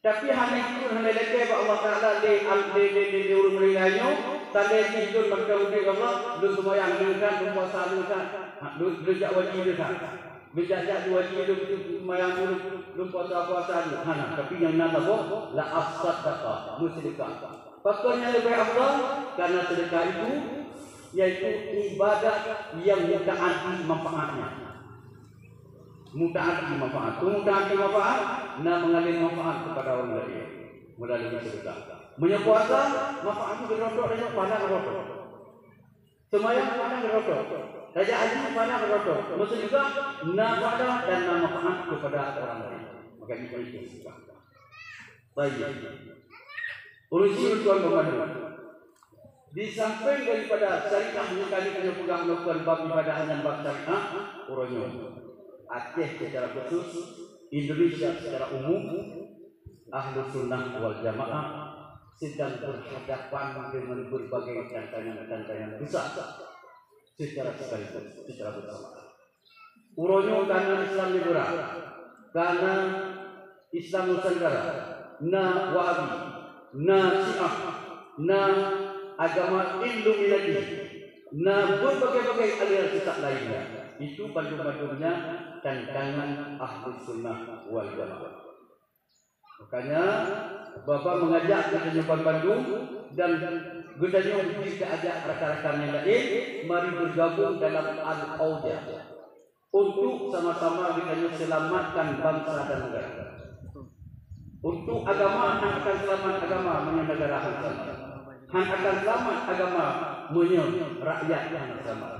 Tapi hana ikut, hana ilakée bak Allah Taala lé, lé, lé, lé, lé ureuëng meuninggai nyoe, tanda jih lôn maka udeb Allah, lôn seumayang lôn that, lôn puasa lôn that, ha, lôn, lôn jak haji lôn that. Lôn jak-jak haji lôn, lôn seumayang lôn, lôn puasa-puasa lôn. Hana, tapi nyang na saboh, la afsaddaqa, meuseudeukah. Pakon nyang leubeh afdal? Karena sedekah itu, yaitu ibadat yang mutaaddi manfaatnya. Mutaaddi manfaat. Peue mutaaddi manfaat? Na mengalir manfaat kepada orang lain melalui sedekah. Meunyoe puasa, manfaat itu geurotok dan pahala geurotok. Seumayang pahala geurotok. Raja haji pahala geurotok. Meuseudeukah na pahala dan na manfaat kepada orang lain. Maka itu sedekah. Baik. Urusi tuan pembantu. Di samping daripada syariah nyang ka lheueh tanyoe peugah melakukan bab ibadah dan bab syariah, uroe nyoe Aceh secara khusus, Indonesia secara umum, Ahlus Sunnah wal Jamaah sedang berhadapan dengan berbagai tantangan-tantangan besar secara sekaligus, secara bersamaan. Uroe nyoe kana Islam liberal, kana Islam Nusantara, na Wahabi, na Syiah, na agama Illuminati, na berbagai-bagai aliran sesat lainnya. Itu bandum-bandumnya tantangan Ahlus Sunnah wal Jamaah. Makanya, Bapak mengajak geutanyoe bandum dan geutanyoe jih ajak rakan-rakan nyang laén, mari bergabung dalam Al-Auja untuk sama-sama geutanyoe selamatkan bangsa dan negara. Untuk agama hana akan selamat agama meunyoe negara hana selamat. Hana akan selamat agama meunyoe rakyat hana selamat.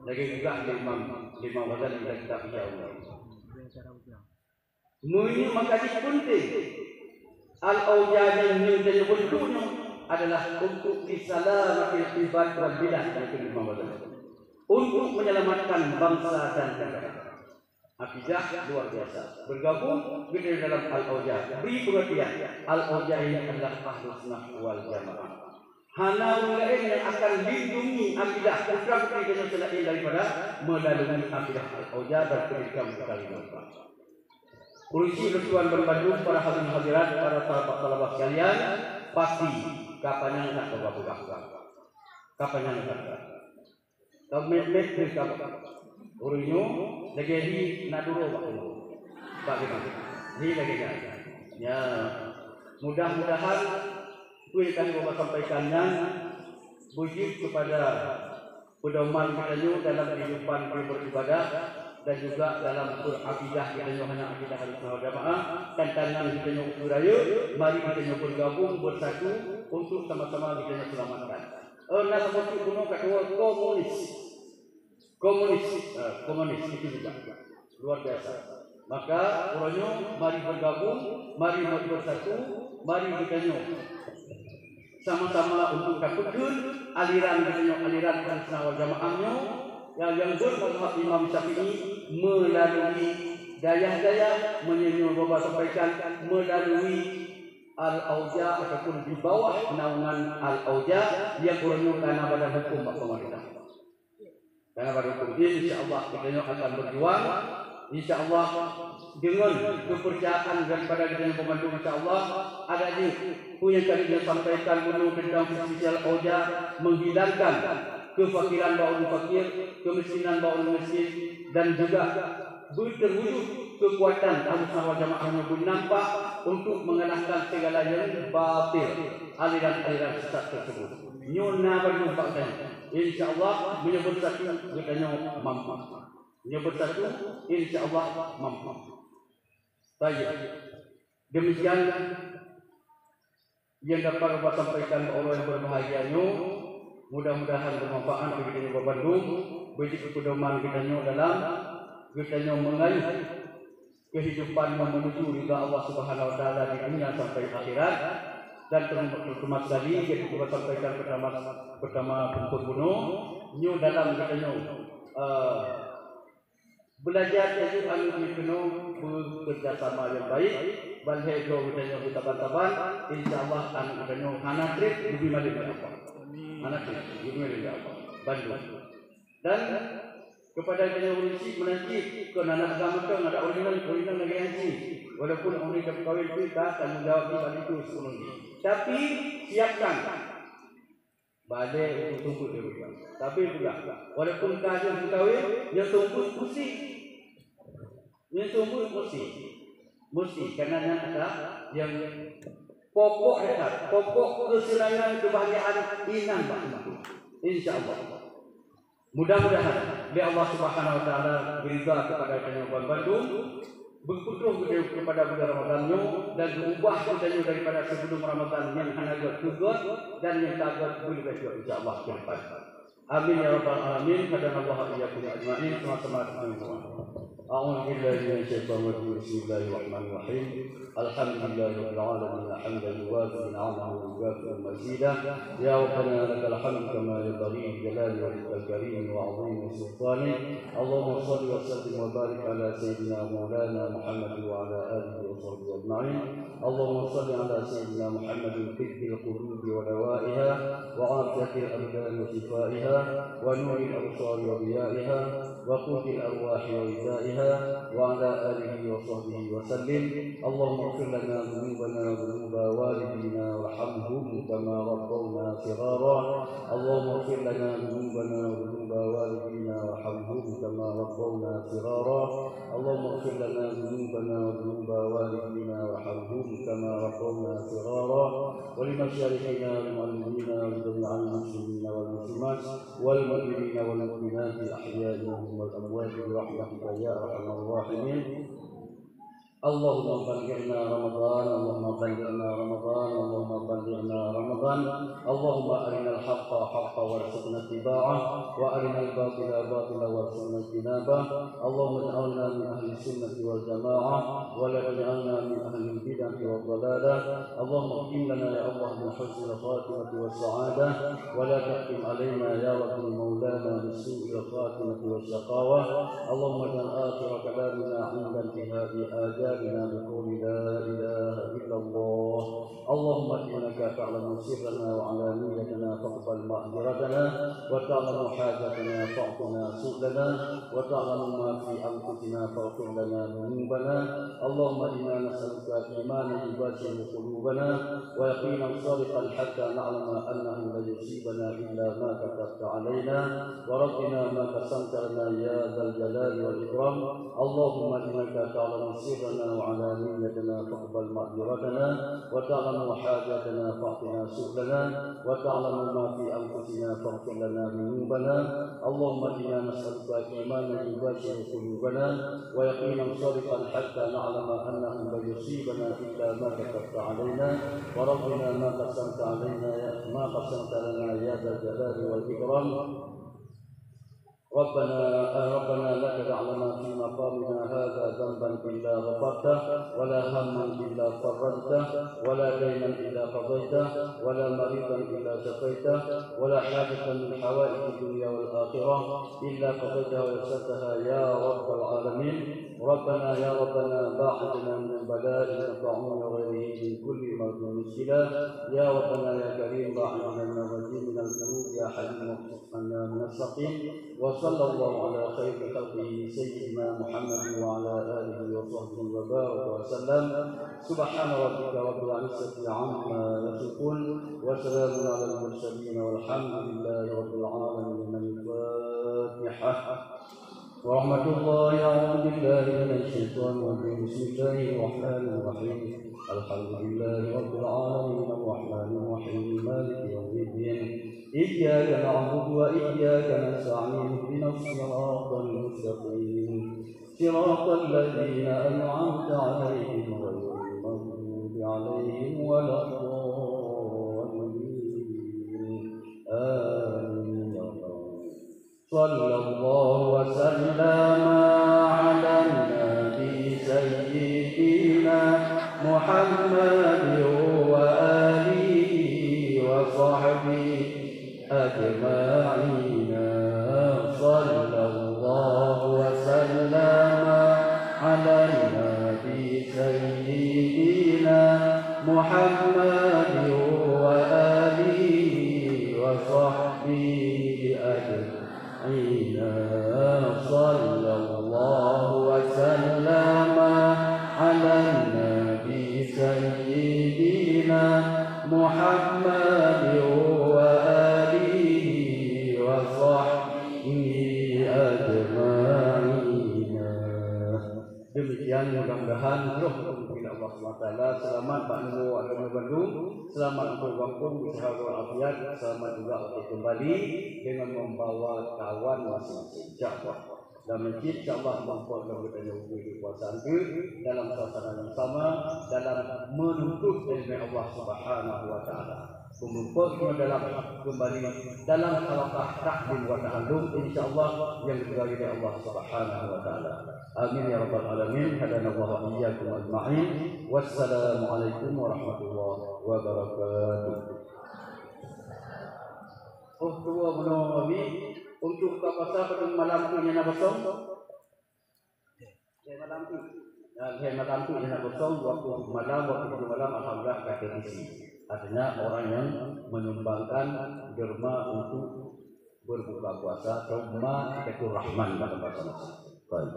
Lagée juga lé Imam, lé Imam Ghazali dalam kitab Ihya Ulumuddin. Meunyoe maka jih peunteng, al-auja nyang tanyoe bentuk nyoe adalah untuk fi salamatil ibad wal bilad, kata Imam Ghazali. Untuk menyelamatkan bangsa dan negara. Akidah luar biasa. Bergabung geutanyoe dalam al-auja. Beri pengertian, al-auja ini adalah Ahlus Sunnah wal Jamaah. Hana ureuëng laén nyang akan lindungi akidah putra-putri geutanyoe seulaén daripada meulalu akidah al-auja dan pendidikan mutiara. Urusi lôn tuan bandum, para hadirin hadirat, para sahabat-sahabat sekalian, pasti ka panyang that peugah-peugah. Ka panyang that. Ka mét-mét deh ka. Ureuëng nyoe lagée hi na duroe bak ureuëng. Bak geutanyoe. Hi lagée nyan. Ya, mudah-mudahan peue nyang ka lôn sampaikan nyan beujeuet keupada pedoman geutanyoe dalam kehidupan beribadah dan juga dalam berakidah geutanyoe, hana akidah Ahlussunnah wal Jamaah, tantangan geutanyoe ukeue rayeuk, mari geutanyoe bergabung bersatu untuk sama-sama geutanyoe selamatkan. Eh, na saboh teuk bunoe ka tuwoe komunis. Komunis, eh, komunis itu juga luar biasa. Maka uroe nyoe mari bergabung, mari bersatu, mari geutanyoe sama-sama untuk tapeukeun aliran geutanyoe, aliran Ahlussunnah wal Jamaah nyoe, nyang, nyang bermazhab Imam Syafi'i melalui dayah-dayah, meunyoe nyoe Bapak sampaikan, melalui Al-Auja ataupun di bawah naungan Al-Auja nyang uroe nyoe kana badan huköm bak pemerintah. Karena baru kemudian, insya Allah, kita nyoe akan berjuang. Insya Allah, dengan kepercayaan daripada kita nyoe peumandum, insya Allah, ada di peue nyang tadi nyoe sampaikan bunoe tentang visi misi Al-Auja, menghilangkan kefakiran bak ureuëng fakir, kemiskinan bak ureuëng miskin, dan juga berterwujud kekuatan Ahlussunnah wal Jamaah nyoe beunampak untuk mengalahkan segala yang batil, aliran-aliran sesat tersebut. Nyoe na bandum bak geutanyoe. Insya Allah, meunyoe bersatu, geutanyoe mampu. Meunyoe bersatu, insya Allah, mampu. Baik. Demikian yang dapat Bapak sampaikan bak uroe nyang berbahagia nyoe. Mudah-mudahan bermanfaat bagi geutanyoe bandum, beujeuet keu pedoman geutanyoe dalam geutanyoe mengayuh kehidupan yang menuju ridha Allah Subhanahu wa Taala di dunia sampai akhirat. Dan terutama sekali, jadi kita sampaikan pertama, pertama pungkur bunoe, nyoe dalam geutanyoe, eh, belajar tajuk anu nyoe keunoe, Bekerjasama yang baik, ban lhèe droe geutanyoe beutaban-taban, insya Allah aneuk geutanyoe hana trép geubri malém lé Allah. Hana trép geubri malém lé Allah. Bandum. Dan kepada geutanyoe ureueng chik meunan cit, kon aneuk agam mantong, adak ureueng inong, ureueng inong lagèe nyan cit. Walaupun ureueng ka meukawen pih ka tanggung jawab jih bak linto sikureueng jih. Tapi siapkan balè untuk tumbuk dia peugah. Tapi peugah, walaupun ka jeuet meukawen, nyoe tumbuk meusti. Nyoe tumbuk meusti. Meusti, karena nyan adalah yang pokok dasar, pokok keuseunangan keubahgiaan inong bak linto. Insya Allah. Mudah-mudahan lé Allah Subhanahu wa Taala geuridha kepada geutanyoe ban bandum, beupeutroh geutanyoe kepada bulan Ramadan nyoe dan geuubah geutanyoe daripada sebelum Ramadan nyang hana göt keu göt dan nyang ka göt beuleubeh göt, insya Allah, ke depan. Amin ya rabbal alamin. Hadanallahu wa iyyakum ajma'in. Sama-sama kita semua. أعوذ بالله من الشيطان الرجيم. بسم الله الرحمن الرحيم. الحمد لله رب العالمين، حمدا يوافي نعمه ويكافئ مزيده. يا ربنا لك الحمد كما ينبغي لجلال وجهك الكريم وعظيم سلطانك. اللهم صل وسلم وبارك على سيدنا مولانا محمد وعلى آله وصحبه أجمعين. اللهم صل على سيدنا محمد طب القلوب ودوائها وعافية الأبدان وشفائها ونور الأبصار وضيائها وقوت الأرواح وغذائها وعلى آله وصحبه وسلم. اللهم اغفر لنا ذنوبنا وذنوب والدينا وارحمهم كما ربونا صغارا. اللهم اغفر لنا ذنوبنا وذنوب والدينا وارحمهم كما ربونا صغارا. اللهم اغفر لنا ذنوبنا وذنوب والدينا وارحمهم كما ربونا صغارا. ولمشايخنا ولمعلمينا ولجميع المسلمين والمسلمات والمؤمنين والمؤمنات الأحياء منهم والأموات برحمتك يا أرحم الراحمين. اللهم بلغنا رمضان، اللهم بلغنا رمضان، اللهم بلغنا رمضان. اللهم أرنا الحق حقا وارزقنا اتباعه، وأرنا الباطل باطلا وارزقنا اجتنابه. اللهم اجعلنا من أهل السنة والجماعة، ولا تجعلنا من أهل البدع والضلالة. اللهم اختم لنا يا الله بحسن الخاتمة والسعادة، ولا تختم علينا يا رب مولانا بسوء الخاتمة والشقاوة. اللهم اجعل آخر كلامنا عند انتهاء آجالنا بقول لا إله إلا الله. اللهم إنك تعلم سرنا وعلانيتنا فاقبل معذرتنا، وتعلم حاجتنا فأعطنا سؤلنا، وتعلم ما في أنفسنا فاغفر لنا ذنوبنا. اللهم إنا نسألك إيمانا يباشر قلوبنا، ويقينا صادقا حتى نعلم أنه لن يصيبنا إلا ما كتبت علينا، وربنا ما قسمت لنا يا ذا الجلال والإكرام. اللهم إنك تعلم سرنا وعلانيتنا فاقبل معذرتنا، وتعلم حاجتنا فأعطنا سؤلنا، وتعلم ما في أنفسنا فاغفر لنا ذنوبنا. اللهم إنا نسألك إيمانا يباشر قلوبنا، ويقينا صادقا حتى نعلم أنه لن يصيبنا إلا ما كتبت علينا، وربنا ما قسمت علينا يا، ما قسمت لنا يا ذا الجلال والإكرام. ربنا، آه، ربنا لا تدع لنا في مقامنا هذا ذنبا إلا غفرته، ولا هما إلا فرجته، ولا دينا إلا قضيته، ولا مريضا إلا شفيته، ولا حاجة من حوائج الدنيا والآخرة إلا قضيتها ويسرتها يا رب العالمين. ربنا يا ربنا باعدنا من بلاء الطاعون وغيره من كل مرض مشكلة. يا ربنا يا كريم باعدنا من الرجيم من الكروب يا حليم واكشف عنا من السقيم. وصلى الله على خير خلقه سيدنا محمد وعلى آله وصحبه وبارك وسلم. سبحان ربك رب العزة عما يصفون، وسلام على المرسلين، والحمد لله رب العالمين. الفاتحة. ورحمة الله، أعوذ بالله من الشيطان الرجيم. بسم الله الرحمن الرحيم. الحمد لله رب العالمين، الرحمن الرحيم، مالك يوم الدين. إياك نعبد وإياك نستعين، اهدنا الصراط المستقيم، صراط الذين أنعمت عليهم غير المغضوب عليهم ولا الضالين. آمين. صلى الله وسلم على النبي سيدنا محمد وآله وصحبه أجمعين. صلى الله وسلم على النبي محمد وآله وصحبه أجمعين. صلى الله وسلم على النبي سيدنا محمد وآله وصحبه أجمعين. Demikian, mudah-mudahan roh peumimpin Allah Subhanahu wa Taala selamat bak nyoe agama bandum, selamat untuk waktu usaha walafiat, selamat juga untuk kembali dengan membawa kawan masing-masing. Insya Allah. Dan mungkin insya Allah mampu dalam kita nyoe di puasa itu dalam suasana yang sama dalam menuntut ilmu Allah Subhanahu wa Taala. Pemumpuk nyoe dalam kembali dalam halaqah taklim wa ta'allum, insya Allah yang diridai oleh Allah Subhanahu wa Taala. Amin ya rabbal alamin. Hadanallahu wa iyyakum ajma'in. Wassalamualaikum warahmatullahi wabarakatuh. Oh, tuwo bunoe kami untuk buka puasa pada malam tu nyang na kosong. Lhèe malam tu. Ya, lhèe malam tu nyang na kosong, waktu malam, waktu tujuh malam, alhamdulillah, ka terisi. Artinya, orang yang menyumbangkan derma untuk berbuka puasa atau ma Rahman dalam bahasa Mesir. Baik.